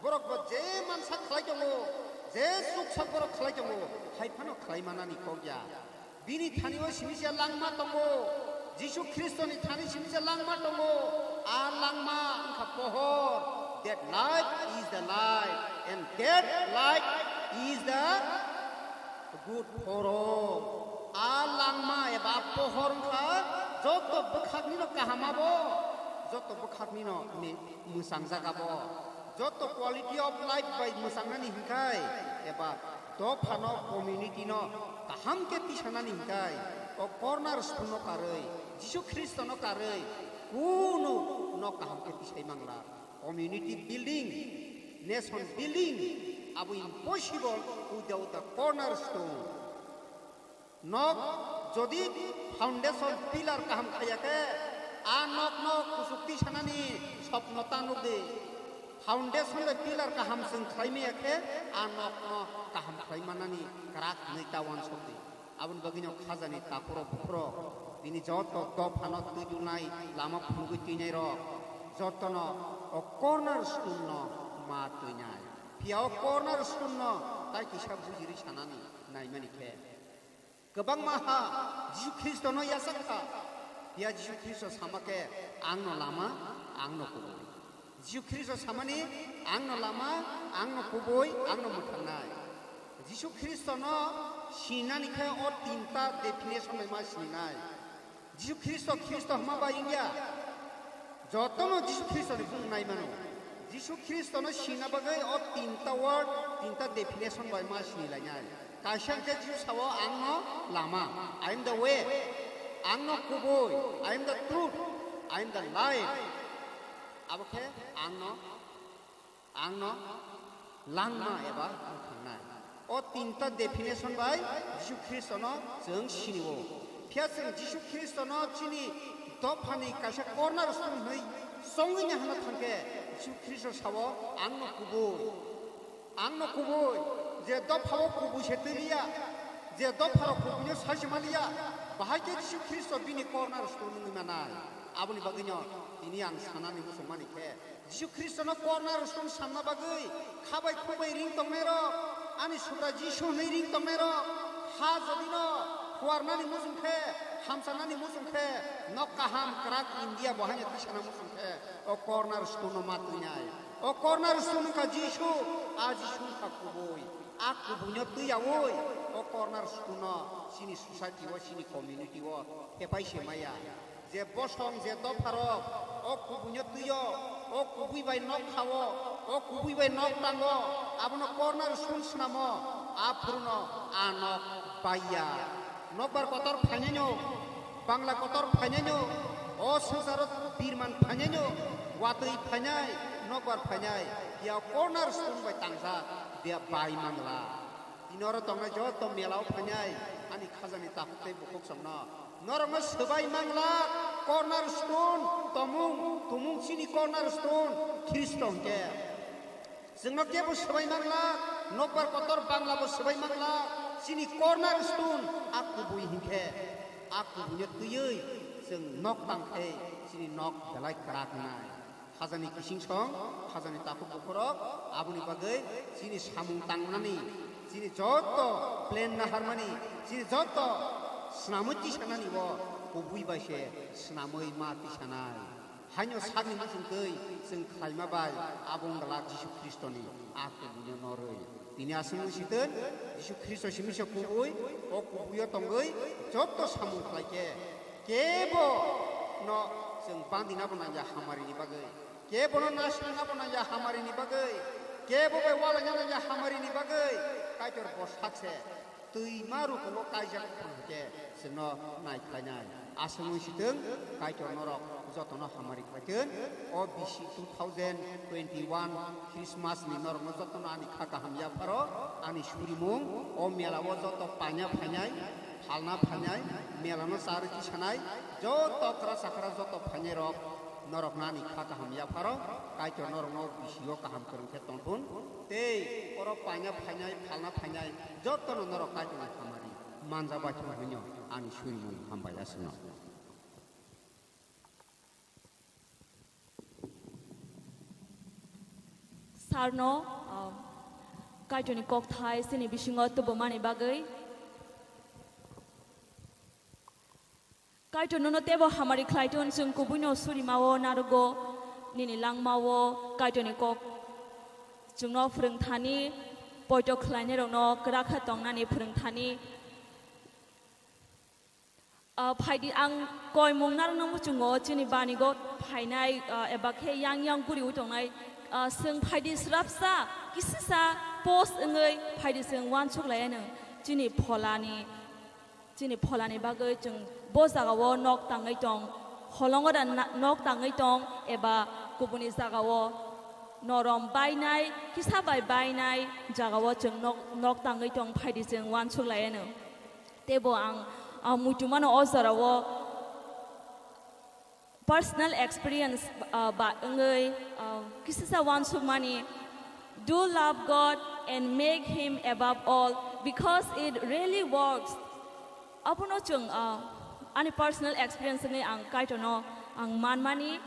Borok bo je mansa khlai tongo, je chuksa borok khlai tongo, hai phano khlai manani kok ya. Bini thani o simi se langma tongo, Jisu Khristoni thani simi se langma tongo. A langma wngkha pohor, that light is the light, and that light is the good for all. A langma eba pohor wngkha joto bwkhakni no kaham abo, joto bwkhakni no mi-, mwchang jaga bo. Joto quality of life bai mwchangnani hinkhai eba dophano, community no kaham khe tisanani hinkhai o corner stone no karwi, Jisu Khristo no karwi kunu no kaham khe tisai mangla. Community building, nation building abo impossible without the corner stone. Nok jodi foundation pillar kaham khaiya khe, a nokno kuchuk tisanani sopno ta nuk di. Foundation bai pillar kaham chwng khlai maya khe, a nokno kaham khlai manani kwrak hwnwi ta uansuk di. Aboni bagwino khajani takhurok bukhurok, bini joto dophano twi dulnai, lama phunugwi twinai rok, jotono o corner stone no ma twinai. Phiya o corner stone no tai kisa bujirwi sanani naimani khe. Kwbangma ha Jisu Khristono yachak kha. Phiya Jisu Khristo sama khe, "Ang no lama, ang no kubui." Jisu Khristo samani, "Ang no lama, ang no kubui, ang no mwthangnai." Jisu Khristono sinani khe o tinta definition bai ma sininai. Jisu Khristo, Khristo hwnma bai wngya. Jotono Jisu Khristoni bumung nai mano. Jisu Khristono sina bagwi o tinta word, tinta definition bai ma sinilainai. Kaisa hwnkhe Jisu sao, "Ang no lama, I am the way, ang no kubui, I am the truth, I am the life." Abo khe ang no, ang no langma eba bwthangnai. O tinta definition bai Jisu Khristono chwng sinio. Phiya chwng Jisu Khristono chini dophani kaisa corner stone hwnwi chongwini hano thangkhe, Jisu Khristo sao, "Ang no kubui, ang no kubui, je dophao kubui se twi liya, je dopharo kubuino sai se ma liya, bahai khe Jisu Khristo bini corner stone wngwi manai." Aboni bagwino tini ang sanani muchungmani khe, Jisu Khristono corner stone sanna bagwi khabai khubai ring tongnairok, ani Subra Jisu hwnwi ring tongnairok, ha jodino phuarnani muchung khe, hamchanani muchung khe, nok kaham kwrak India bo haino tisana muchung khe, o corner stone no ma twinai. O corner stone wngkha Jisu, a Jisu wngkha kubui. A kubuino twiyaui o corner stone no chini society o, chini community o thepai se maya. Je bosong, je dopharok o kubuino twio, o kubui bai nok khao, o kubui bai nok tango, abono corner stone swnamo, aphuruno a nok baiya. Nokbar kotor phainaino, Bangla kotor phainaino, o swngcharo birman phainaino, watwi phainai, nokbar phainai, ya corner stone bai tangjak, ya bai mangla. Tini oro tongnai joto melao phainai, ani khajani takhuk tei bukhuk songno. Norokno swbai mangla, corner stone, tomung, tumung chini corner stone, Khristo hwnkhe. Chwngno kebo swbai mangla, nokbar kotor Bangla bo swbai mangla, chini corner stone, a kubui hwnkhe, a kubuino twiwi chwng nok tangkhe, chini nok belai kwrak wngnai. Khajani kising song, khajani takhuk bukhurok, aboni bagwi chini samung tangnani, chini joto plan naharmani, chini joto swnamwi tisanani bo kubui bai se swnamwi ma tisanai. Haino sakni muchungtwi chwng khlaima bai abo wng glak Jisu Khristoni a kubuino norwi. Tini aswk wng sitwng, Jisu Khristo simi se kubui, o kubuio tongwi joto samung khlai khe, kebo no chwng bandina bo nangya hamarini bagwi, kebo no nasingna bo nangya hamarini bagwi, kebo bai walaina nangya hamarini bagwi, Kaitor bo sak se twima rukungo kaijak wng khe chwngno nai khlainai. Aswk wng sitwng, Kaitor norok jotono hamari khlaithwng. O bisi two thousand twenty-one Christmas ni norokno jotono ani kha kaham yapharo, ani surimung, o mela o joto panya phainai, phalna phainai, mela no charwi tisanai, joto kwra chakra joto phainai rok norokno ani kha kaham yapharo, Kaitor norokno bisi o kaham kwrwng khe tongthun. Tei oro panya phainai, phalna phainai, jotono norok Kaitorni hamari manja baithang hwnwi ani surimung hambai aswkno. Sarno, ah, Kaitorni kokthai chini bisingo tubumani bagwi. Kaitor nono teibo hamari khlai thun, chwng kubuino surimao narogo, nini langmao Kaitorni kok chwngno phwrwng thani, poito khlainairokno kwrak khe tongnani phwrwng thani. Ah, phaidi ang koimung narwkna muchungo chini banigo phainai, ah, eba khe yang yang guriwi tongnai, ah, chwng phaidi swrapsa kisisa post wngwi phaidi chwng uansuk laianw chini pholani. Chini pholani bagwi chwng bo jagao nok tangwi tong, holongo da na-, nok tangwi tong eba kubuni jagao norom bainai, kisa bai bainai jagao chwng nok, nok tangwi tong phaidi chwng uansuk laianw. Teibo ang, ah, muitu mano o jorao personal experience, ah, ba wngwi, ah, kisisa uansukmani, "Do love God and make Him above all, because it really works." Abono chwng, ah, ani personal experience wngwi ang Kaitorno ang manmani,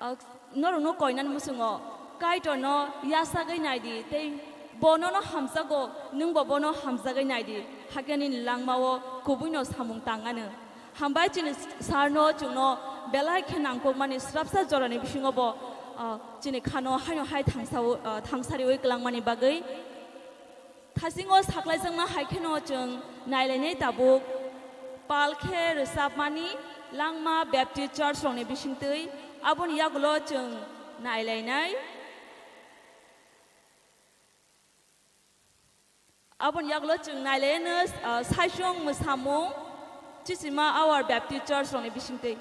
ah, norokno koinani muchungo Kaitorno yasagwi naidi tei bo nono hamjago, nwngbo bono hamjagwi naidi, hakhe nini langmao kubuino samung tang anw. Hambai chini Sarno chwngno belai khe nangkukmani swrapsa jorani bisingo bo, ah, chini khano haino hai thangsa-, ah, thangsariwi kwlangmani bagwi. Thasingo saklaijakma hai kheno chwng nailainai tabuk pal khe rwchapmani Langma Baptist Church rokni bisingtwi, aboni yagulo chwng nailainai. Aboni yagulo chwng nailaino, ah, saichung mwsamung Chisima Our Baptist Church rokni bisingtwi.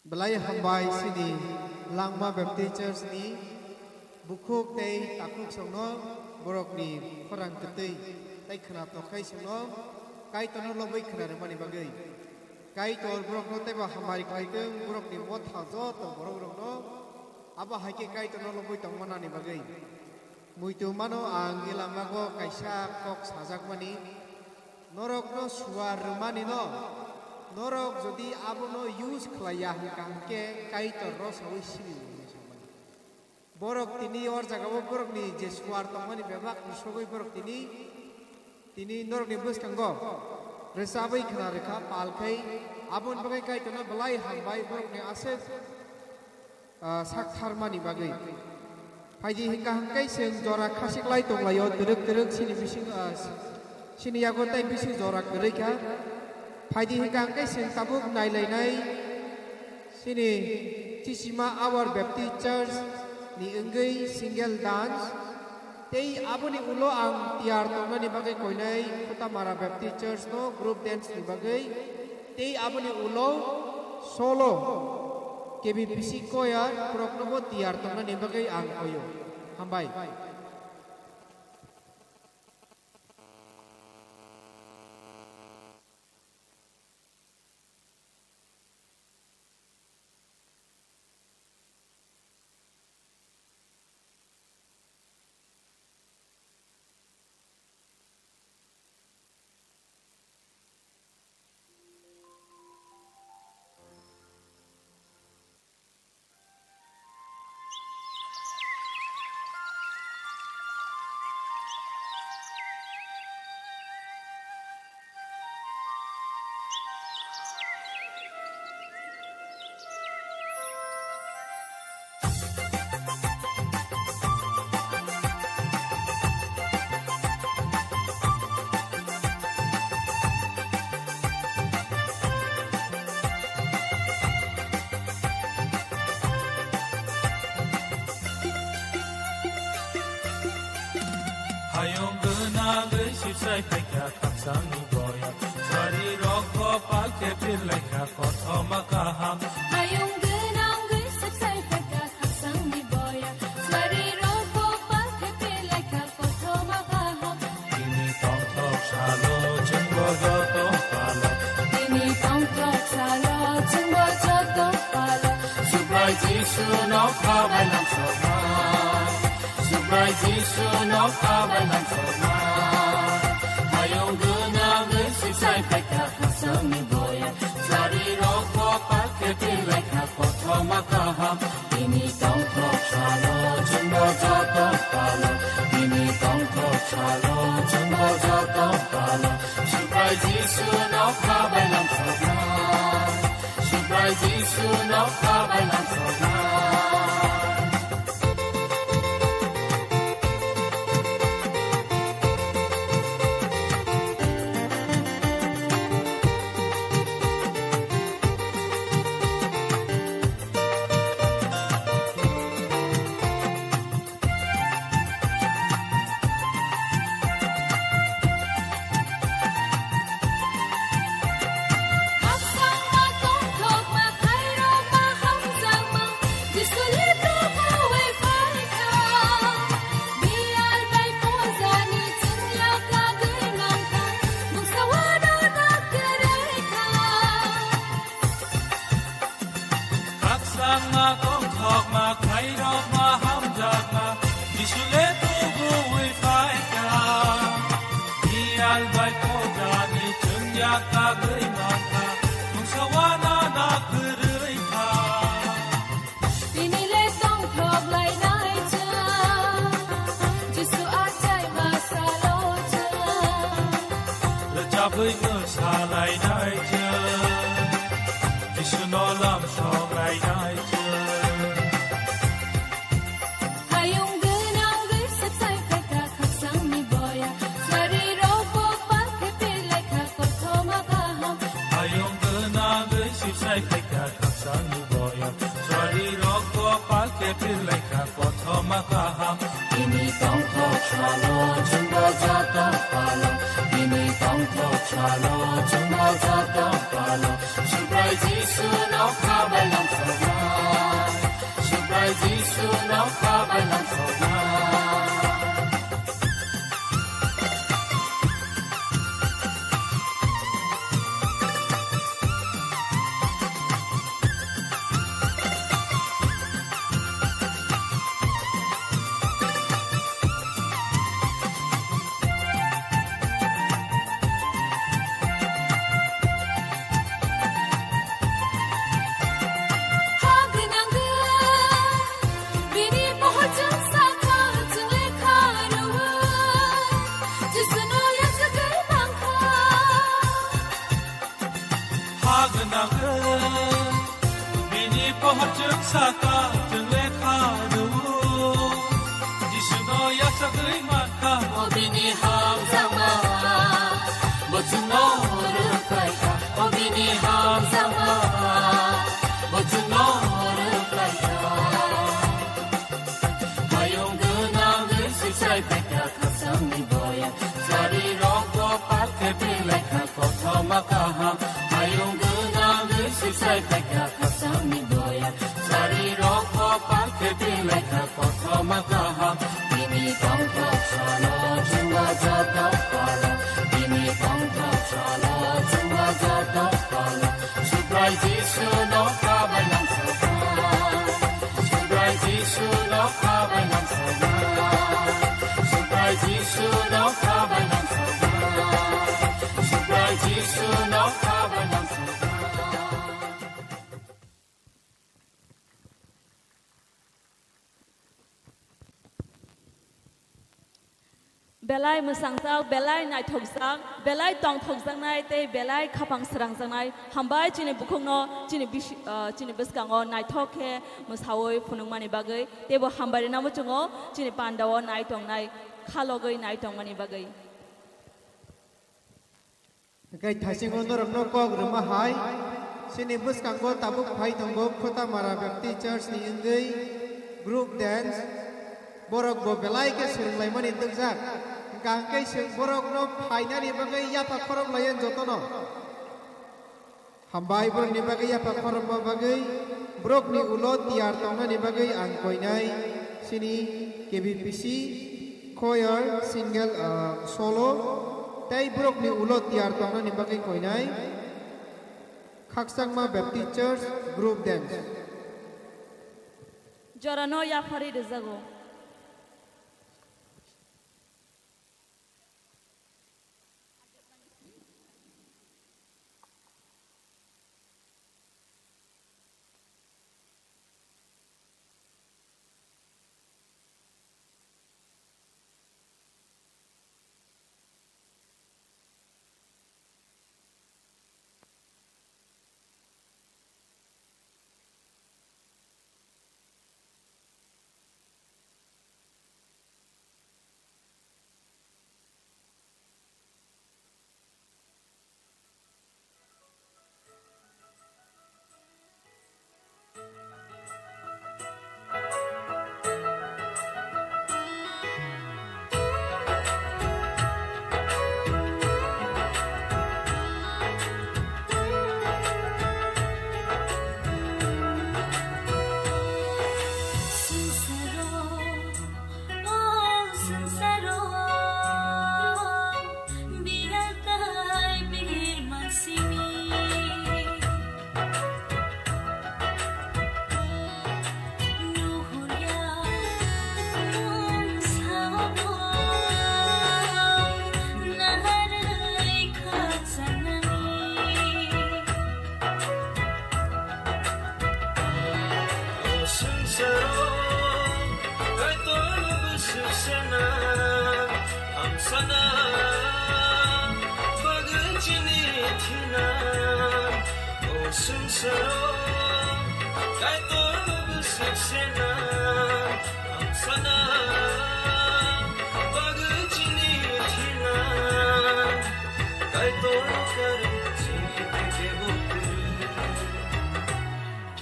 Belai hambai chini Langma Baptist Church ni bukhuk tei takhuk songno borokni khorang kwtwi tei khwna tokhai songno Kaitorno lobwi khwna rwmani bagwi. Kaitor borokno teibo hambai khlaitwng, borokni motha joto borok rokno abo hai khe Kaitorno lobwi tongmanani bagwi. Muitu mano ang elamago kaisa kok sajakmani, norokno suar rwmani no, norok jodi abono use khlaiya hwnkha hwnkhe Kaitor rw sawi sini rwmani samani. Borok tini or jagao borokni je suar tongmani bebak ni sogwi borok tini, tini norokni bwskango rwchabwi khwna rwkha pal khai, aboni bagwi Kaitorno belai hambai borokni aswk ah, sak tharmani bagwi. Phaidi hwnkha hwnkhe chwng jora khasiklai tonglaio, twrwk twrwk chini bising, ah, chini yago tei bising jora kwrwi kha. Phaidi hwnkha hwnkhe chwng tabuk nailainai chini Chisima Our Baptist Church ni wngwi single dance. Tei aboni ulo ang tiyar tongnani bagwi koinai Khutamara Baptist Church no group dance ni bagwi. Tei aboni ulo solo K B P C choir boroknobo tiyar tongnani bagwi ang koio. Hambai. Hayung gwnangwi sipsai phaikha khakchangni boya. Sari rok kopak khe phirlaikha kothoma kaham. Hayung gwnangwi sipsai phaikha khakchangni boya. Sari rok kopak khe phirlaikha kothoma kaham. Tini tongthok salo chwngbo joto palo. Tini tongthok salo chwngbo joto palo. Subrai Jisu no khabai lamsokma. Subrai Jisu no khabai lamsokma. Hayung gwnangwi sipsai phaikha khakchangni boya. Sari rok kopak khe phirlaikha kothoma kaham. Tini tongthok salo chwngbo joto palo. Tini tongthok salo chwngbo joto palo. Subrai Jisu no khabai lamsokma. Subrai Jisu no khabai lamsokma. Khakchangma, tongthokma, khairokma, hamjakma, Jisu le tubuwi phaikha. Biyal bai khojani chwngya kagwi mankha, mungsa uanana kwrwi kha. Tini le tongthok lainai chwng, Jisu achai ma salo chwng. Rwchabwi mwsa lainai chwng, Jisu no lamsok lainai chwng. Hayung gwnangwi sipsai phaikha khakchangni boya. Sari rok bo pakhe phirlaikha kothoma kaham. Hayung gwnangwi sipsai phaikha khakchangni boya. Sari rok bo pakhe phirlaikha kothoma kaham. Tini tongthok salo chwngbo joto palo. Tini tongthok salo chwngbo joto palo. Subrai Jisu no khabai lamsok. Ha gwnang bini pohor chwng saka chwng lekha rwo. Jisuno yachagwi mankha o bini hamjakma. Bo chwngno rwkhaikha o bini hamjakma. Bo chwngno rwkhaikha. Hayung gwnangwi swisai phaikha khasangni boya. Sari rokbo pakhe pelaikha kothoma kaham. Hayung gwnangwi swisai phaikha khasangni boya. Sari rokbo pakhe pelaikha kothoma kaham. Bini tongthok salo chwngno joto palo. Bini tongthok salo chwngno joto palo. Subrai Jisu no khabai nang saka. Subrai Jisu no khabai nang saka. Subrai Jisu no khabai nang saka. Subrai Jisu no khabai nang saka. Belai mwsangsak, belai naithokjak, belai tongthokjaknai tei belai khapang srangjaknai. Hambai chini bukhukno chini bisi-, ah, chini bwskango naithok khe mwsaui phunukmani bagwi, teibo hambai rwna muchungo chini pandao nai tongnai, khalogwi nai tongmani bagwi. Hwnkhe thaisingo norokno kok rwma hai, chini bwskango tabuk phai tongo Khotamara Baptist Church ni wngwi group dance, borok bo belai khe swrwnglaimani twkjak, hwnkha hwnkhe chwng borokno phainani bagwi yapha khorok laiya jotono. Hambai borokni bagwi yapha khorokma bagwi, borokni ulo tiyar tongnani bagwi ang koinai chini K B P C choir single, ah, solo, tei borokni ulo tiyar tongnani bagwi koinai Khakchangma Baptist Church group dance. Jorano yapharwi rwjago. O swngcharo Kaitorno bwswk sena, hamsana bagwi chini thina. O swngcharo Kaitorno bwswk sena, hamsana bagwi chini thina. Kaitorno karwi chini kebo kwrwi.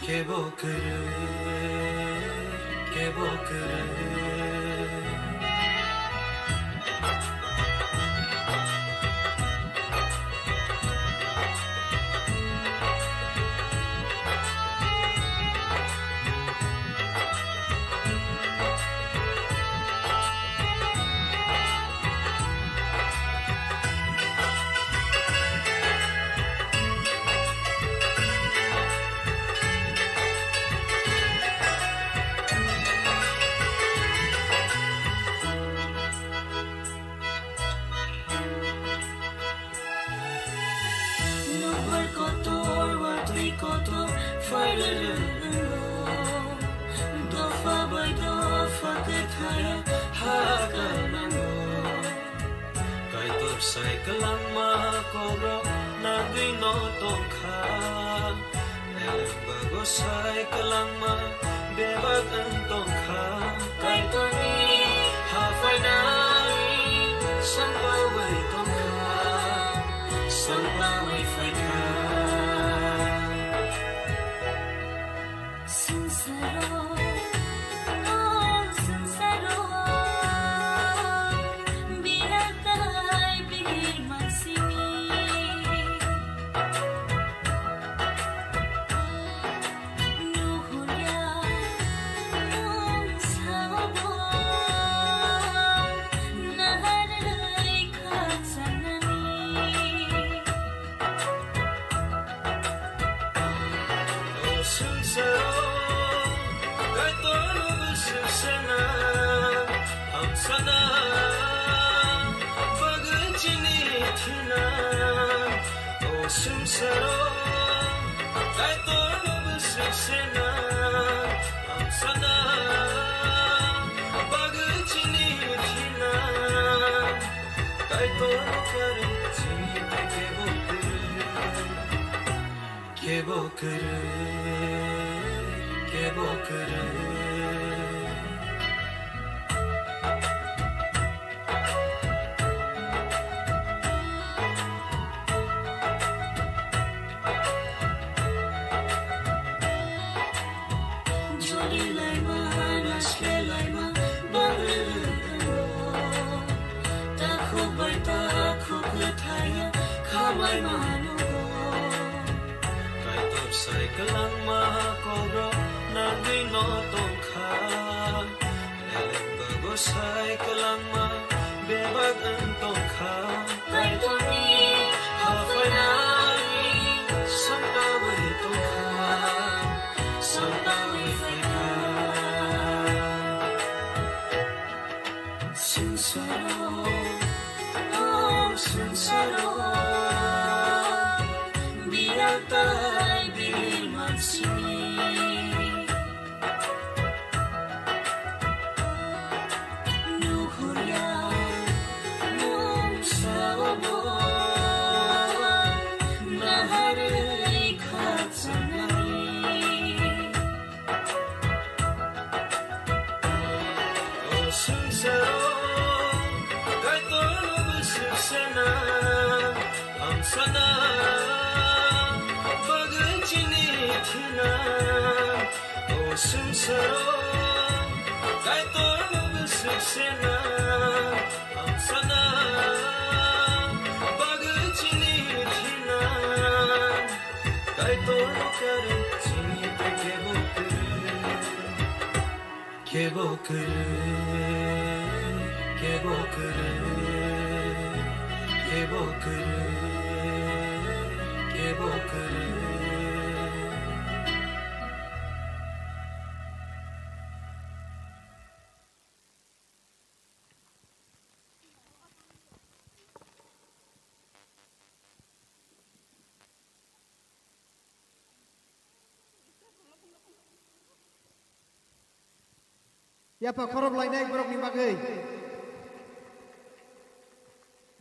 Kebo kwrwi, kebo kwrwi. Kaitor sai kwlangma kokrok nagwi no tongkha. Elembago sai kwlangma bebak wng tongkha. Kaitorni haphainai sampawi tongkha, sampawi phaikha. Swngcharo, o swngcharo, bihatai bihir mansini. Nuhurya, nwng sao bo, naharwi khakchanani. O swngcharo Kaitorno bwswk sena hamsana bagwi chini thina. O swngcharo Kaitorno bwswk sena hamsana bagwi chini thina. Kaitorno karwi chini tei kebo kwrwi. Kebo kwrwi, kebo kwrwi. Joli laima, naisle laima, bagwi rwngthangno. Takhuk bai takhuk kwthaiya khamai mano. Kaitor sai kwlangma kokrok nagwi no tongkha. Elembago sai kwlangma bebak wng tongkha. Kaitorni haphainai sampawi tongkha, sampawi phaikha. Swngcharo, o swngcharo, bihatai bihir mansini. Nuhurya, nwng sao bo, naharwi khakchanani. O swngcharo Kaitorno bwswk sena hamsana bagwi chini thina. O swngcharo Kaitorno bwswk sena hamsana bagwi chini thina. Kaitorno karwi chini tei kebo kwrwi. Kebo kwrwi, kebo kwrwi, kebo kwrwi, kebo kwrwi. Yapha khorop lainai borokni bagwi.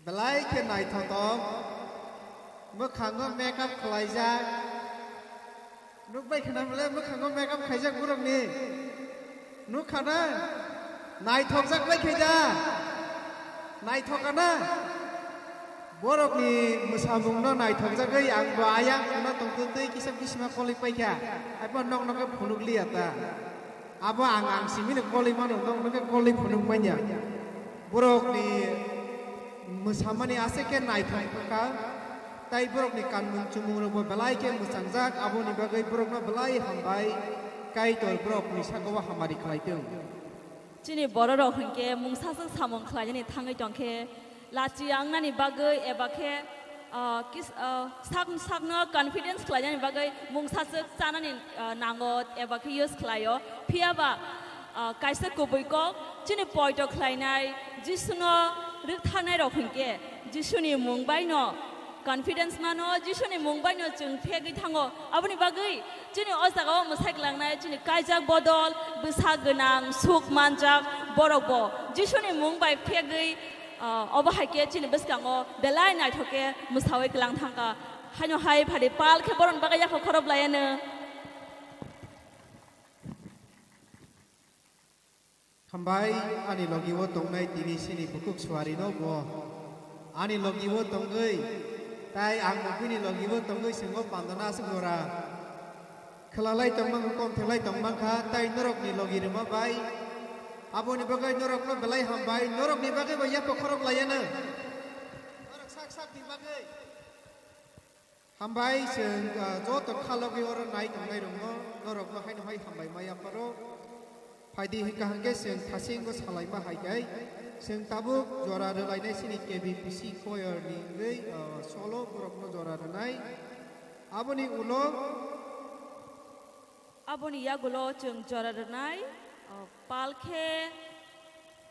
Belai khe naithotok. Mwkhango makeup khlaijak. Nukbai khna bole mwkhango makeup khaijak borokni. Nukha na? Naithokjak bai khe da? Naithok na? Borokni mwsamungno naithokjagwi ang bo ayang wngna tongtwtwi kisa bisima kolwi paikha. Abo nokno khe phunuk liya ta? Abo ang, ang simino kolwi mano, nokno khe kolwi phunuk manya. Borokni mwsamani aswk khe naithok wngkha, tei borokni kanmung chumung rokbo belai khe mwchangjak, aboni bagwi borokno belai hambai, Kaitor borokni sakao hamari khlai thung. Chini bororok hinkhe mungsaswk samung khlainani thangwi tongkhe, lachi wngnani bagwi eba khe, ah, kis-, ah, sak-, sakno confidence khlainani bagwi mungsaswk chanani, ah, nango eba khe use khlaio. Phiya ba, ah, kaisa kubui kok, chini poito khlainai Jisuno rwktharnairok hinkhe Jisuni mung baino Confidence mano, Jisuni mung baino chwng phegwi thango. Aboni bagwi chini o jagao mwsai kwlangnai chini kaijak bodol, bwsa gwnang, suk manjak borokbo Jisuni mung bai phegwi, ah, obo hai khe chini bwskango belai naithok khe mwsaui kwlang thangkha. Haino hai phadi pal khe borokni bagwi yapha khorop laiano. Hambai, ani logi o tongnai tini sini bukuk suari no bo. Ani logi o tongwi, tai ang bo bini logi o tongwi swngo pandana aswk jora. Khwlalai tongmang, kom thenglai tongmang kha, tai norokni logi rwma bai. Aboni bagwi norokno belai hambai, norokni bagwi bo yapha khorok laiano. Norok sak sakni bagwi. Hambai chwng, ah, joto khalogwi oro nai tongnai rokno, norokno haino hai hambai ma yapharo. Phaidi hwnkha hwnkhe chwng thasingo salaima hai khe, chwng tabuk jora rwlainai sini K B P C choir ni wngwi, ah, solo borokno jora rwnai. Aboni ulo, aboni yagulo chwng jora rwnai, ah, pal khe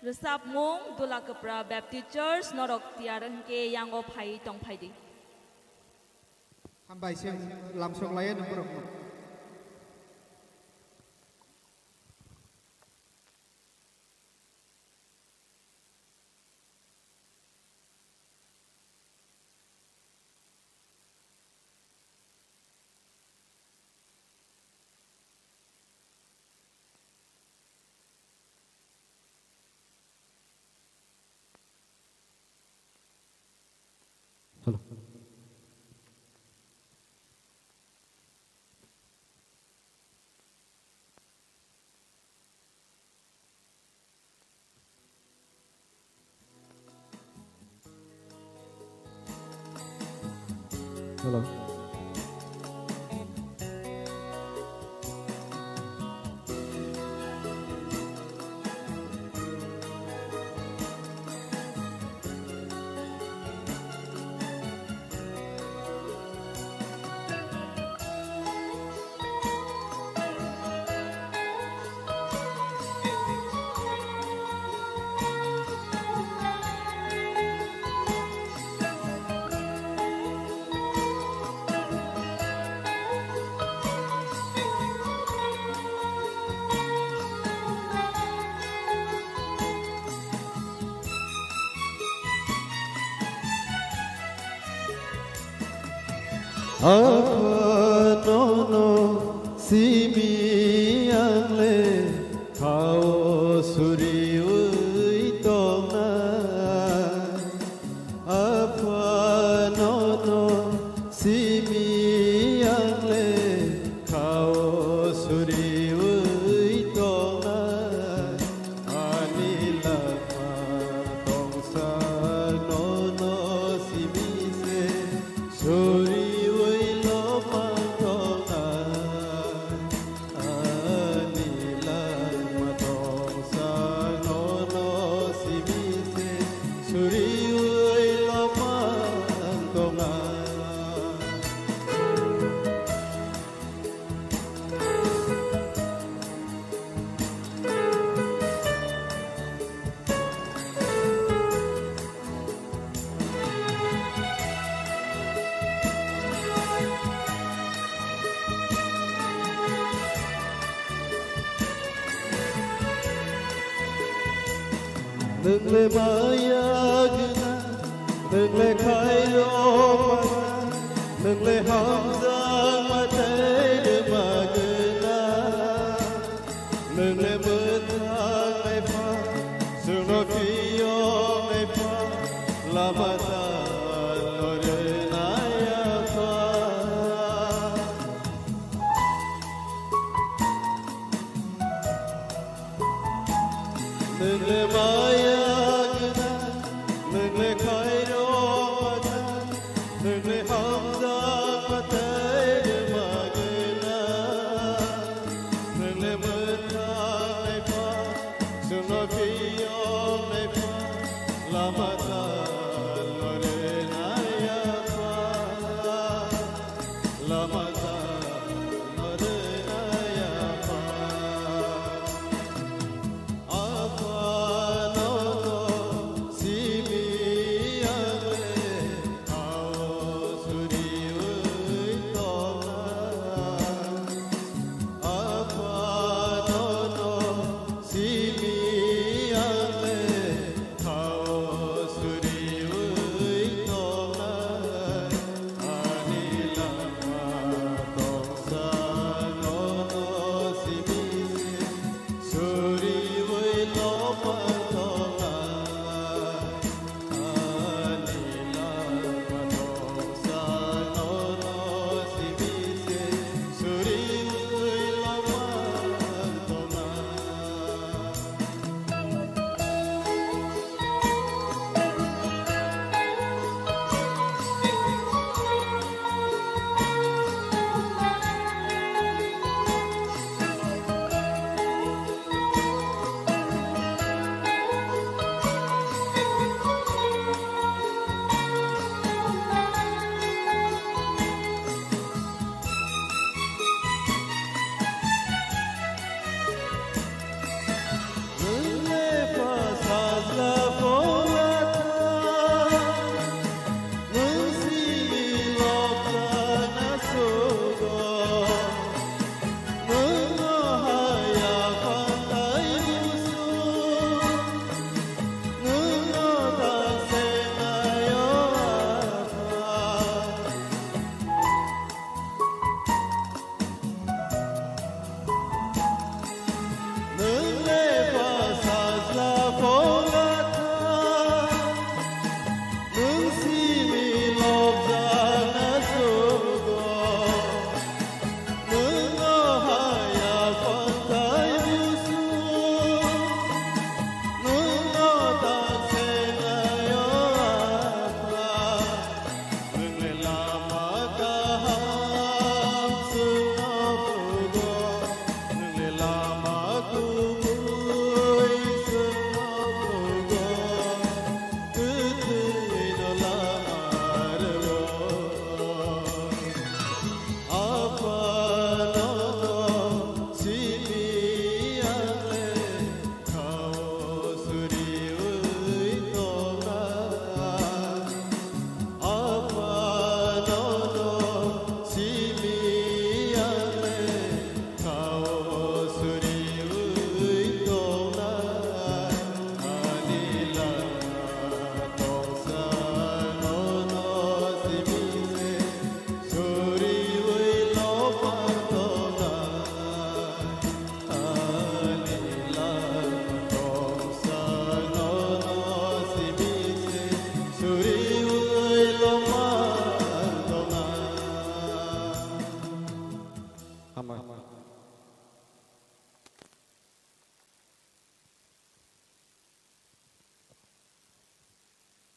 rwchapmung Dula Kwpra Baptist Church norok tiyar hwnkhe yango phai tong phaidi. Hambai se lamsok laiya nung borok no. Hello. Hello. Apha nono simi ang le khao suriui tongnai. Apha nono simi ang le khao suriui tongnai. Ani langma tongsa nono simi se suriui lopang tongnai. Ani langma tongsa nono simi se suriui lopang tongnai. Nwng le maya gwnang, nwng le khairok gwnang, nwng le hamjakma tei rwma gwnang. Nwng le mwthang naipha, chwngno phiyok naipha, lama tangno rwnai apha. Nwng le maya gwnang, nwng le khairok gwnang, nwng le hamjakma tei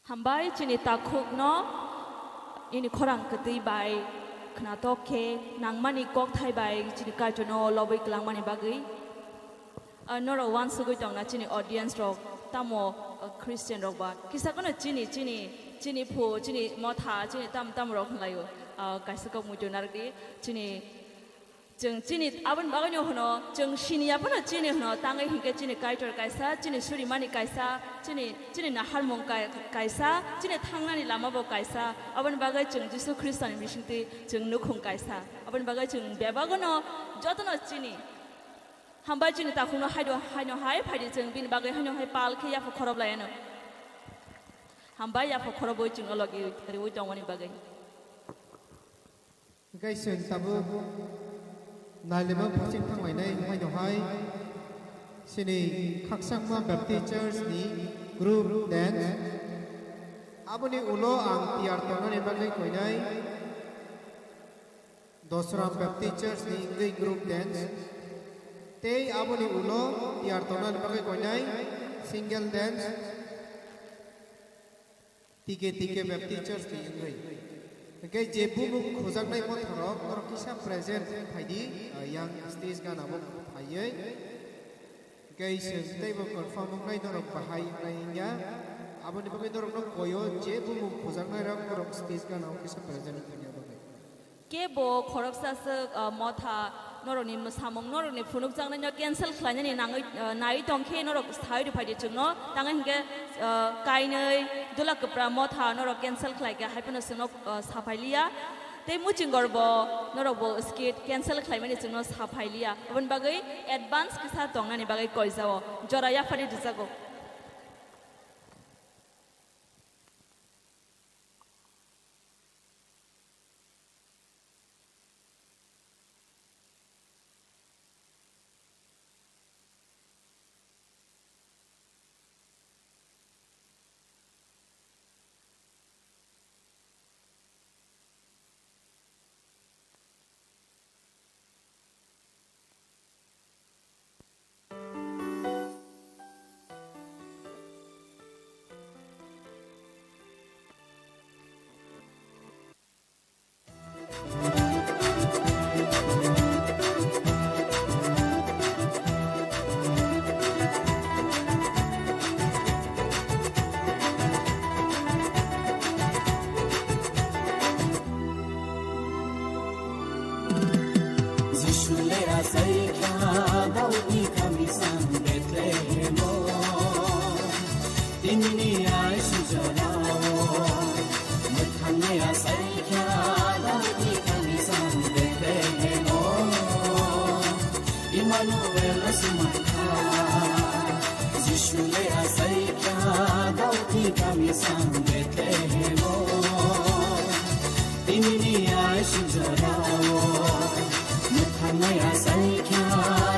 Hambai chini takhukno nini khorang kwtwi bai khwnathok khe nangmani kokthai bai chini Kaitorno lobwi kwlangmani bagwi. Ah, norok uansugwi tongna chini audience rok tamo, ah, Christian rok ba kisa kheno chini, chini, chini phu, chini motha, chini tam tam rok hwnlaio. Ah, kaisa kok muitu narwkdi chini Chwng chini aboni bagwino hwno, chwng siniya phano chini hwno, tangwi hinkhe chini Kaitor kaisa, chini surimani kaisa, chini, chini naharmung kai-, kaisa, chini thangnani lama bo kaisa. Aboni bagwi chwng Jisu Khristoni bisingtwi chwng nukhung kaisa. Aboni bagwi chwng bebagwino jotono chini. Hambai chini takhukno haino, haino hai phaidi chwng bini bagwi haino hai pal khe yapha khorob laiano. Hambai yapha khorobwi chwngno logi riwi tongmani bagwi. Hingke chwng tabuk nailaimung phasing thanglainai haino hai chini Khakchangma Baptist Church ni group dance. Aboni ulo ang tiyar tongnani bagwi koinai Dosram Baptist Church ni wngwi group dance. Tei aboni ulo tiyar tongnani bagwi koinai single dance. T K T K Baptist Church ni wngwi. Hingke je bumung khujaknai motharok norok kisa present phaidi, ah, yang stage gana bo phaiwi. Hingke chwng teibo confirm wngnai norok bahai wngnai wngya. Aboni bagwi norokno koyo je bumung khujaknairok norok stage gana o kisa present wngya bagwi. Kebo khoroksa swk, ah, motha norokni mwsamung, norokni phunukjaknaino cancel khlainani nangwi, ah, naiwi tongkhe norok sai rwphaidi chwngno. Tangwi hinkhe, ah, kainwi dula kwpra motha norok cancel khlaikha, haiphano chwngno, ah, saphailiya. Tei muchingorbo norokbo skit cancel khlaimani chwngno saphailiya. Aboni bagwi advance kisa tongnani bagwi koijao. Jora yaphari rwjago. Jisu le asai kha Daudni kami sang Bethlehemo. Tinini ai sujolao, mwthangnai asai kha Daudni kami sang Bethlehemo. Immanuel asumang kha, Jisu le asai kha Daudni kami sang Bethlehemo. Tinini ai sujolao, mwthangnai asai kha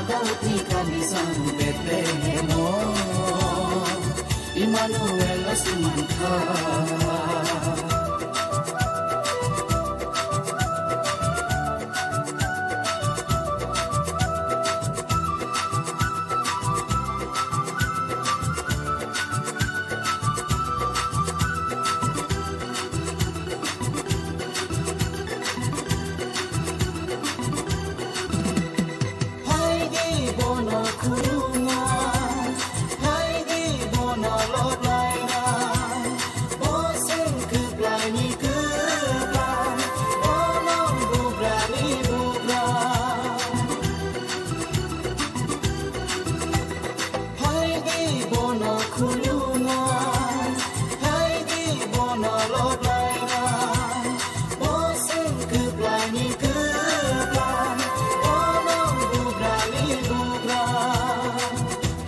Daudni kami sang Bethlehemo. Immanuel asumang kha. Phaidi bono khulumna, phaidi bono loblaina, bo seng kwplaini kwplai, bono bugrani bugra. Phaidi bono khulumna, phaidi bono loblaina, bo seng kwplaini kwplai, bono bugrani bugra.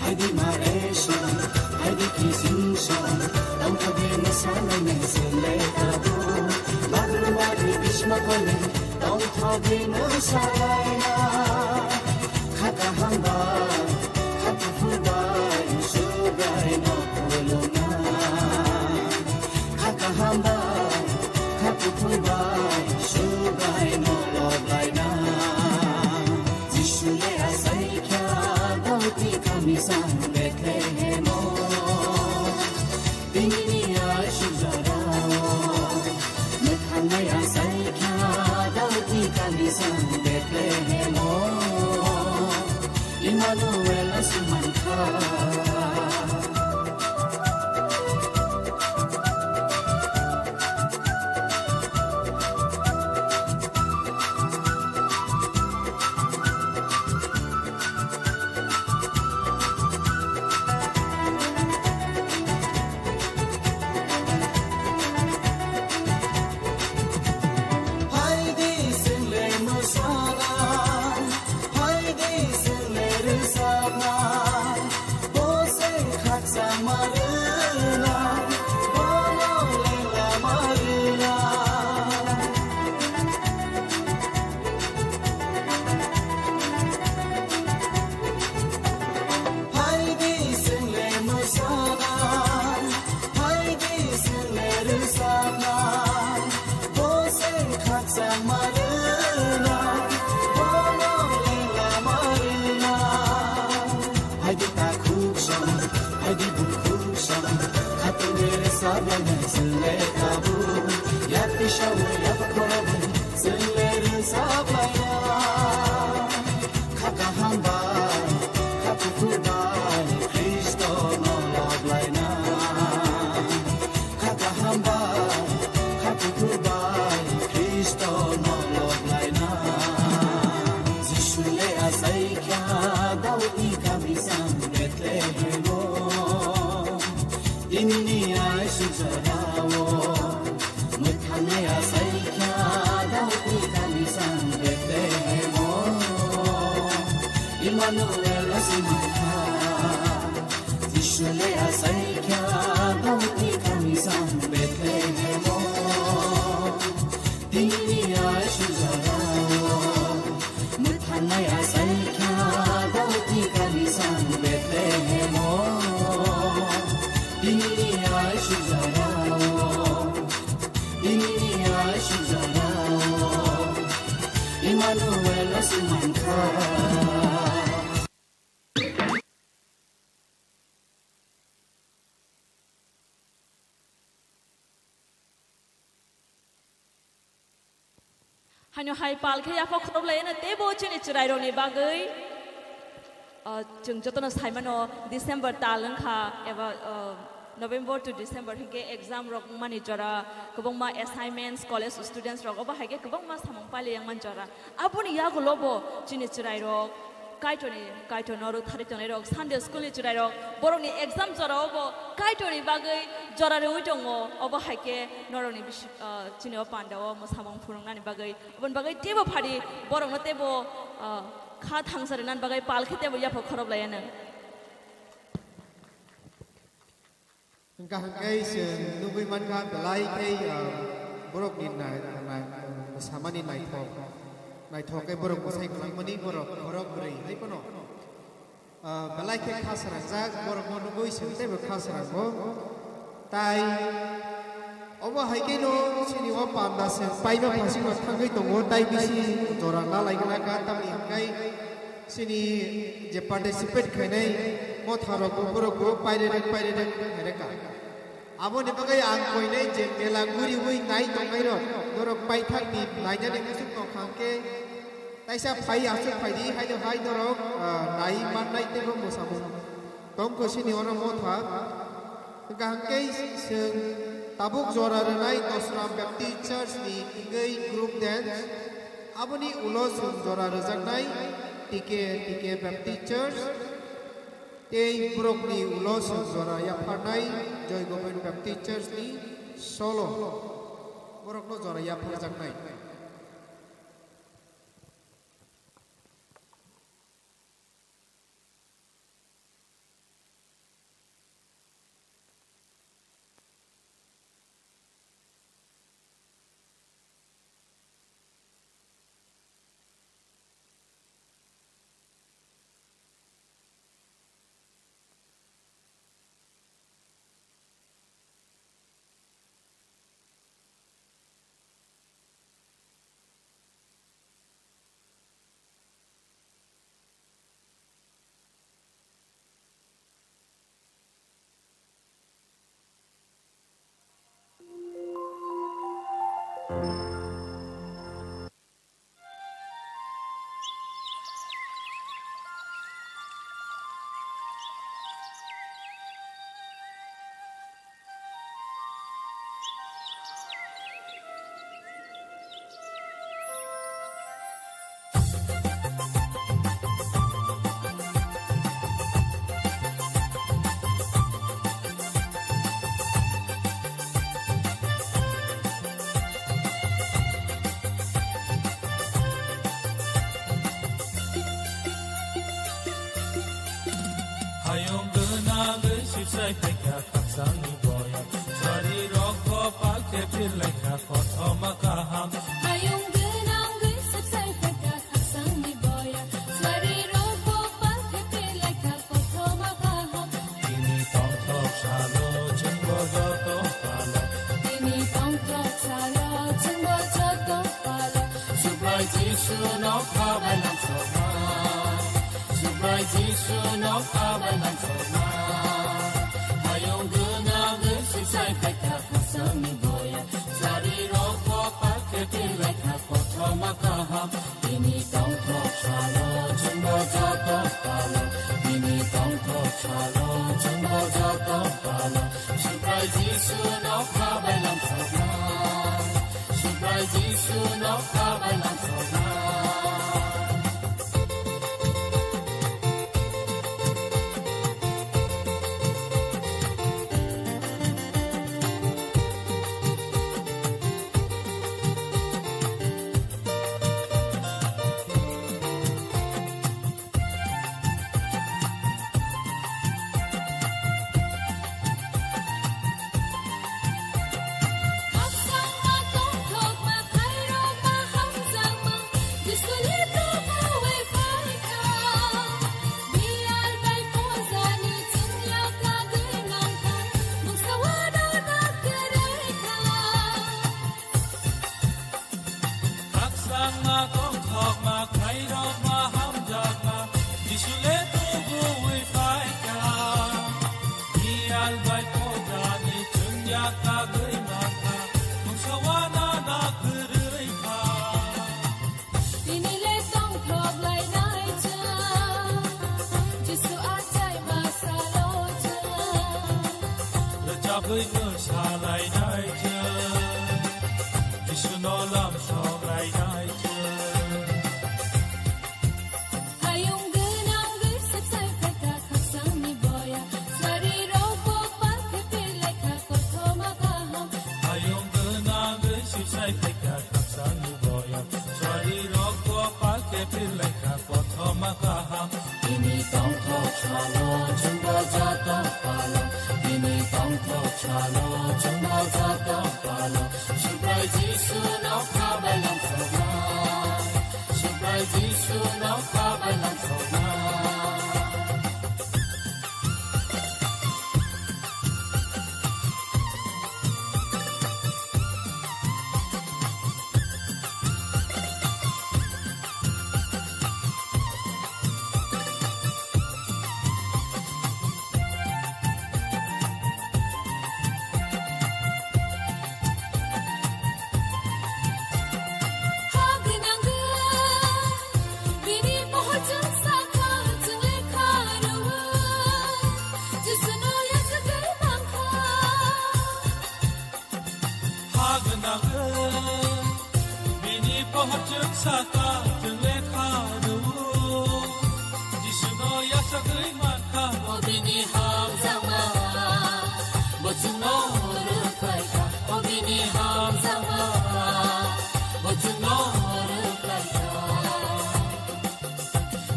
Phaidi mareson, phaidi kisingson, tongthokdi mwsalainai chwng le tabuk. Bagrumani bisma koinai, tongthokdi mwsalaina. Kha kaham bai, kha kuphur bai, Subraino khulumna. Kha kaham bai, kha kuphur bai, Subraino loblaina. Sang Bethlehemo, Immanuel aswk mankha. Phaidi swngle mwsana, phaidi swngle rwsapna, bo se khakchangma rwna, bono lenglama rwna. Phaidi swngle mwsana, phaidi swngle rwsapna, bo se khakchangma rwna, bono lenglama rwna. Phaidi takhuk song, phaidi bukhuk song, khatungni rwsapnai swngle tabuk, yakti sawi yaphak khoroknwi swngle rwsaplaina. Kha kaham bai, kha kuthuk bai, Khristono loblaina. Kha kaham bai, kha kuthuk bai, Khristono loblaina. Jisu le achaikha Daudni kamisang Bethlehemo. Tinini aisuk jorao, mwthangnai achaikha Daudni kamisang Bethlehemo. Immanuel aswk mankha. Jisu le achaikha Daudni kamisang Bethlehemo. Tinini aisuk jorao, mwthangnai achaikha Daudni kamisang Bethlehemo. Tinini aisuk jorao, tinini aisuk jorao, Immanuel aswk mankha. Haino hai pal khe yaphak khoroplai eno teibo chini chwrairokni bagwi, ah, chwng jotono saimano December tal wngkha eba, ah, November to December hinkhe exam rok wngmani jora, kwbangma assignments, college students rok obo hai khe kwbangma samung pailai wngmani jora. Aboni yagulo bo chini chwrairok Kaitorni, Kaitorno rwktharwi tongnairok, Sunday school ni chwrairok, borokni exam jorao bo Kaitorni bagwi jora rwui tongo. Obo hai khe norokni bisi-, ah, chini o pandao mwsamung phwrwngnani bagwi, oboni bagwi teibo phari borokno teibo, ah, kha thangsa rwnani bagwi pal khe teibo yaphak khoroplai anw. Hwnkha hwnkhe chwng nugwi mankha belai khe, ah, borokni nai-, nai-, samani naithok, naithok khe borok bwsai kwlangmani borok, borok bwrwi hai phano, ah, belai khe kha srangjak, borokno nugwi chwng teibo kha srango. Tai obo hai kheno chini o panda se paima phasingno thangwi tongo, tai bisi jora na lai gwnakha, tamni hwnkhe chini je participate khainai motharokbo borokbo pairerek pairerek khaireka. Aboni bagwi ang koinai je mela guriwi nai tongnairok, norok paithakni nainani muchung tongkha hwnkhe taisa phai aswk phaidi, haino hai norok, ah, nai mannai teibo mwsamung tongkho chini ono motha. Hwnkha hwnkhe chwng tabuk jora rwnai Dosra Baptist Church ni wngwi group dance. Aboni ulo chwng jora rwjaknai T K, T K Baptist Church. Tei borokni ulo chwng jora yapharnai Joy Government Baptist Church ni solo. Borokno jora yapharjaknai. Sai phaikha khakchangni boya, swari rok bo palkhe phirlaikha kothoma kaham. Hayung gwnang gwi suk sai phaikha khakchangni boya, swari rok bo palkhe phirlaikha kothoma kaham. Tini tongthok salo chwngbo joto palo. Tini tongthok salo chwngbo joto palo. Subrai Jisu no khabai langsokma. Subrai Jisu no khabai langsokma. Hayung gwnang gwi suk sai phaikha khakchangni boya. Swari rok bo palkhe phirlaikha kothoma kaham. Tini tongthok salo chwngbo joto palo. Tini tongthok salo chwngbo joto palo. Subrai Jisu no khabai langsokma. Subrai Jisu no khabai langsokma. Khakchangma, tongthokma, khairokma, hamjakma, Jisu le tubuwi phaikha. Biyal bai pojani chwngya kagwi mankha, mungsa wana na kwrwi kha. Tini le tongthok lainai chwng, Jisu achai ma salo chwng. Rwchapwi mwsa lainai chwng, Jisu no lam sok lainai chwng. Hayung gwnang gwi suk sai phaikha khakchangni boya, swari rok bo palkhe phirlaikha kothoma kaham. Hayung gwnang gwi suk sai phaikha khakchangni boya, swari rok bo palkhe phirlaikha kothoma kaham. Tini tongthok salo chwngbo joto palo. Tini tongthok salo chwngbo joto palo. Subrai Jisu no khabai langsokma. Subrai Jisu no khabai langsokma. Ha gwnang bini pohor chwng saka chwng lekha rwo. Jisu no yachagwi mankha o bini hamjakma. Bo chwngno rwkhaikha o bini hamjakma. Bo chwngno rwkhaikha.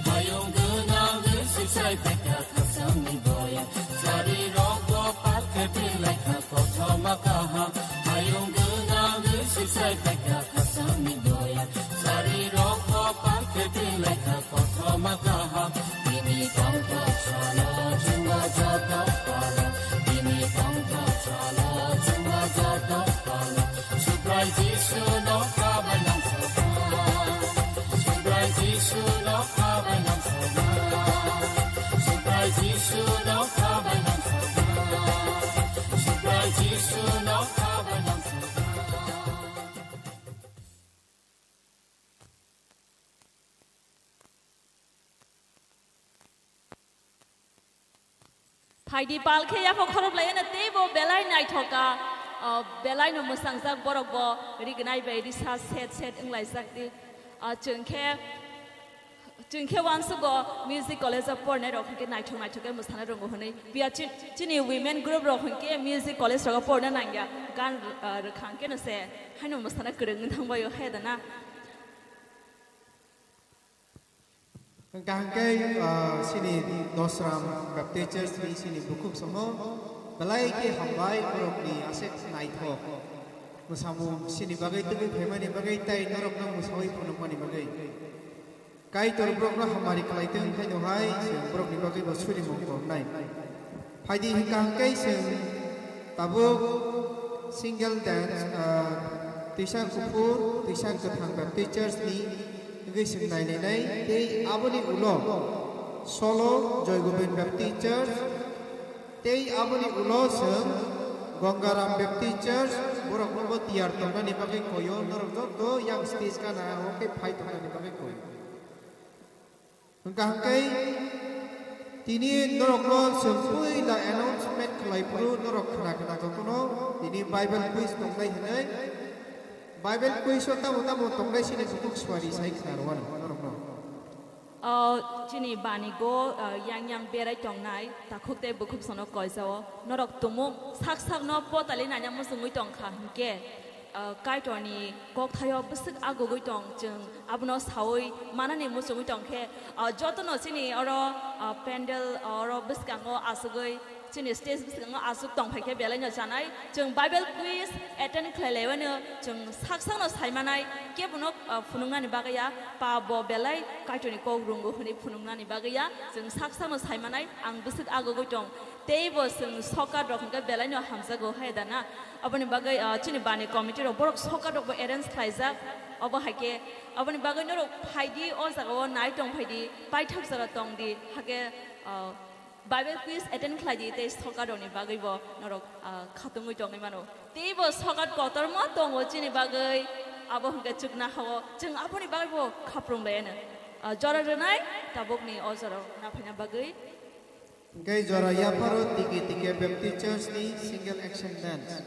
Hayung gwnang gwi suk sai phaikha khakchangni boya. Swari rok bo palkhe phirlaikha kothoma kaham. Hayung gwnang gwi suk sai phaikha khakchangni boya. Swari rok bo palkhe phirlaikha kothoma kaham. Bini tongthok salo chwngbo joto palo. Bini tongthok salo chwngbo joto palo. Subrai Jisu no khabai langsokma. Subrai Jisu no khabai langsokma. Subrai Jisu no khabai langsokma. Subrai Jisu no khabai langsokma. Phaidi pal khe yaphok khorop lai eno teibo belai naithoka, ah, belai no mwsangjak borok bo rignai bai risa set set wnglaijak di. Ah, chwng khe, chwng khe uansukgo music college o pornai rok hinkhe naithok naithok khe mwsana rongo hwnwi. Biya chi-, chini women group rok hinkhe music college rogo porna nangya, gan, ah, rwkha hinkhe no se haino mwsana kwrwng wng thangbaio hai da na. Hwnkha hwnkhe, ah, chini Dosram Baptist Church ni chini bukhuk samo belai khe hambai, borokni aswk naithok mwsamung chini bagwi tubui phaimani bagwi tei norokno mwsawi phunukmani bagwi. Kaitor borokno hamari khlai tong khaino hai chwng borokni bagwi bo surimung tongnai. Phaidi hwnkha hwnkhe chwng tabuk single dance, ah, twisa kuphur, twisa kwthang Baptist Church ni wngwi chwng nailainai tei aboni ulo solo Joy Gobind Baptist Church tei aboni ulo chwng Gangaram Baptist Church borokno bo tiyar tongnani bagwi koyo, norok joto yang stage gana o khe phai tongnani bagwi koyo. Hwnkha hwnkhe tini norokno chwng puila announcement khlai phuru norok khna khna jotono tini Bible quiz tongnai hwnwi. Bible quiz o tamo tamo tongnai sini bukhuk suari sai khna rwani norokno. O, chini bani go, o, yang yang berai tongnai, takhuk tei bukhuk sono koisa o. Norok tumung sak sakno potali nanya muchungwi tongkha hwnkhe, o, Kaitorni kokthaio bwswk agugwi tong, chwng abono saui manani muchungwi tongkhe, o, jotono chini oro, o, pandal, o, oro bwskango asugwi, chini stage bwskango aswk tongphaikhe belaino chanai. Chwng Bible quiz attend khlai laiwano chwng sak sakno saimanai, kebono, o, phunuknani bagwi ya, pa bo belai Kaitorni kok rwngo hwnwi phunuknani bagwi ya, chwng sak sakno saimanai, ang bwswk agugwi tong. Teibo chwng sokar rok hwnkhe belaino hamjago hai da na. Aboni bagwi, ah, chini bani committee rok borok sokar rokbo arrange khlaijak. Obo hai khe aboni bagwi norok phaidi o jagao nai tong phaidi, paithak jora tongdi, hakhe, ah, Bible quiz attend khlaidi tei sokar rokni bagwibo norok, ah, khatungwi tongwi mano. Teibo sokar kotorma tongo chini bagwi, abo hwnkhe chukna hao chwng aboni bagwibo khaprung laiano. Ah, jora rwnai tabukni o jora naphaina bagwi. Hwnkhe jora yapharo tiki tiki Baptist Church ni single action dance.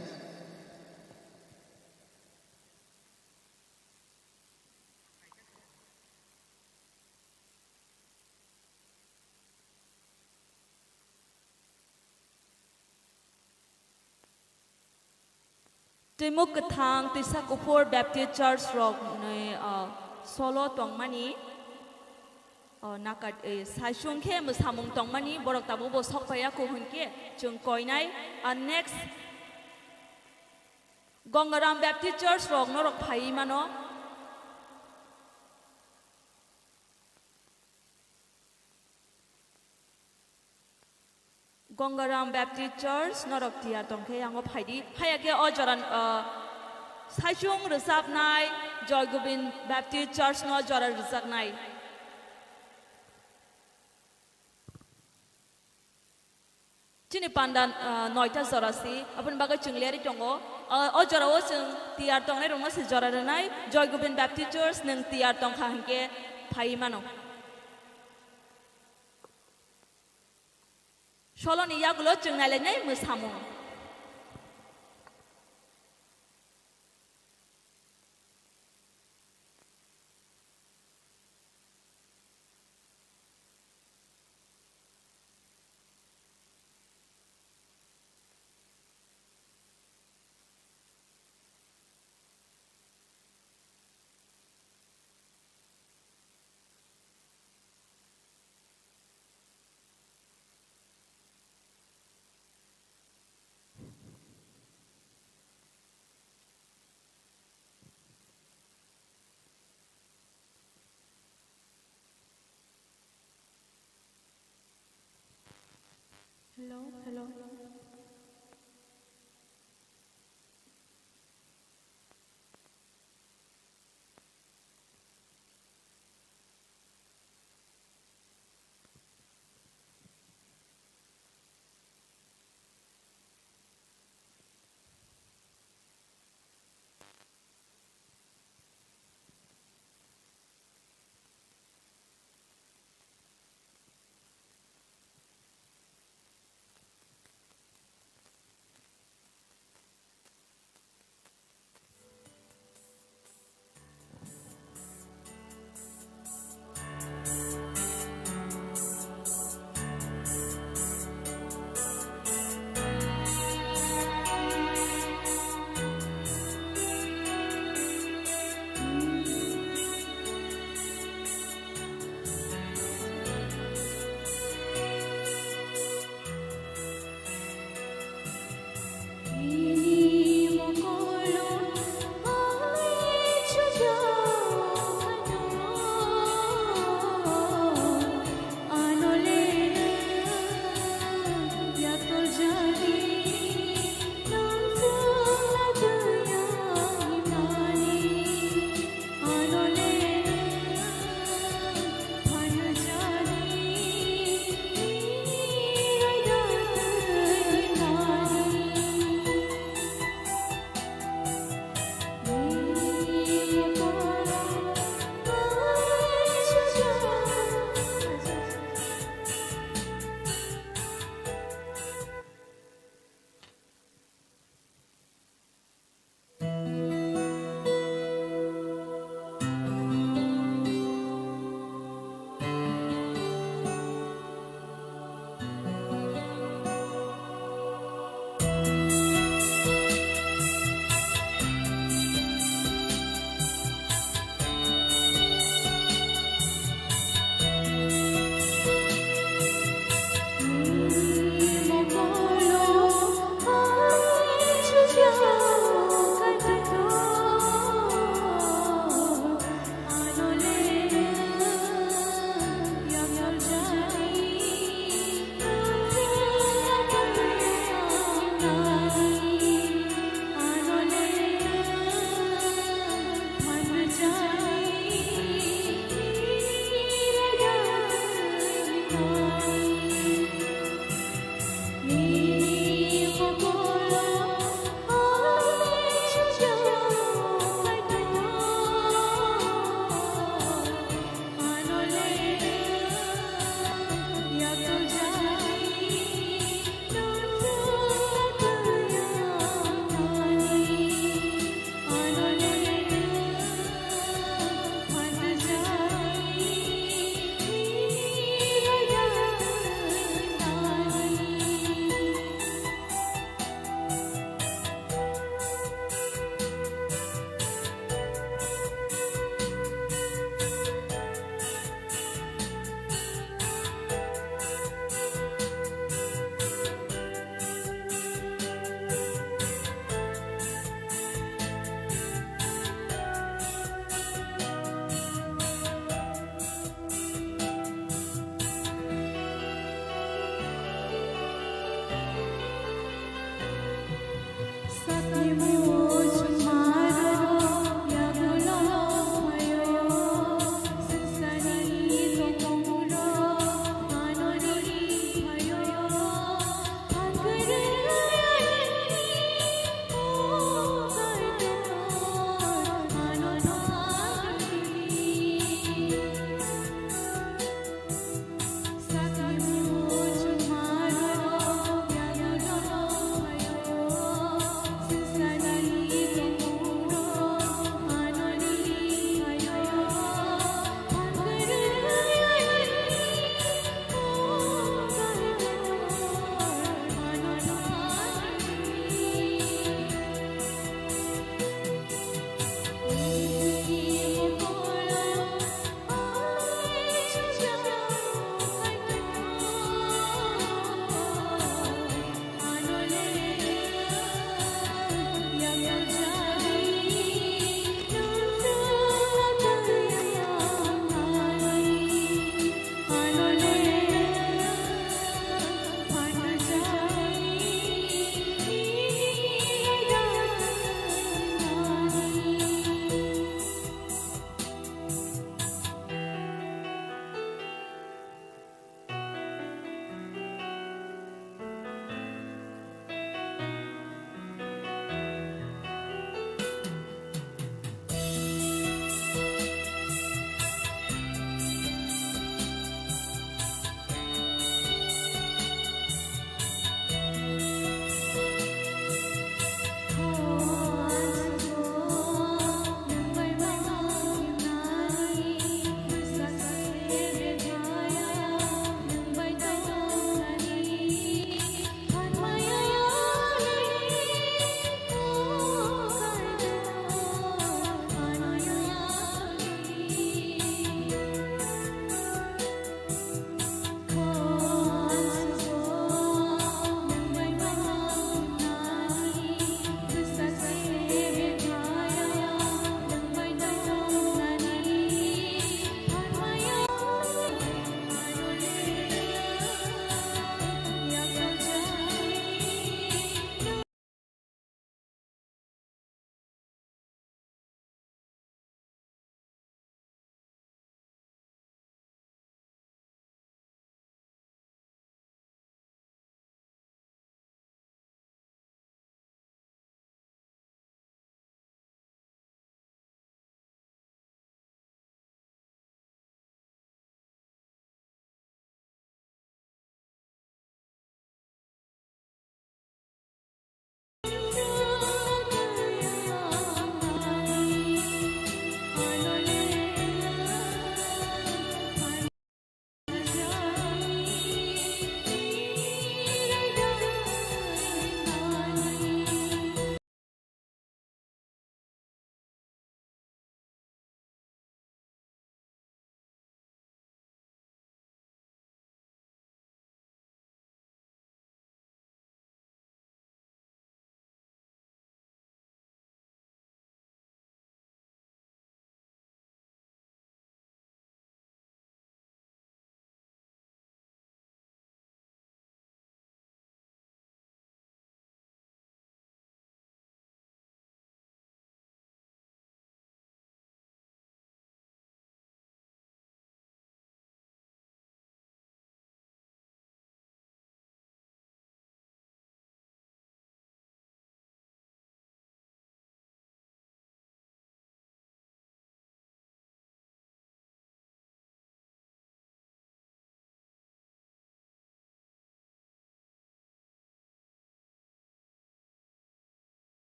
Twimuk kwthang twisa kuphur Baptist Church rokni, ah, solo tongmani, ah, nakat, eh, saichung khe mwsamung tongmani borok tabukbo sok phaiya kho hwnkhe chwng koinai, ah, next Gangaram Baptist Church rok norok phaiwi mano. Gangaram Baptist Church norok tiyar tongkhe yango phaidi. Phaiya khe o jora, ah, saichung rwchapnai Joy Gobind Baptist Church no jora rwchapnai. Chini panda, ah, noita jora si, aboni bagwi chwng leri tongo. Ah, o jora o chwng tiyar tongnai rokno se jora rwnai, Joy Gobind Baptist Church nwng tiyar tongkha hwnkhe phaiwi mano. Soloni yagulo chwng nailainai mwsamung. Hello, hello.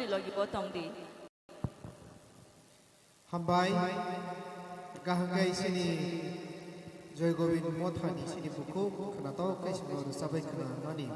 logi bo tong di. Hambai, kaham khe sini Joy Govind Mothani sini bukhuk khwnatok khe sini rwchapwi khwnamani.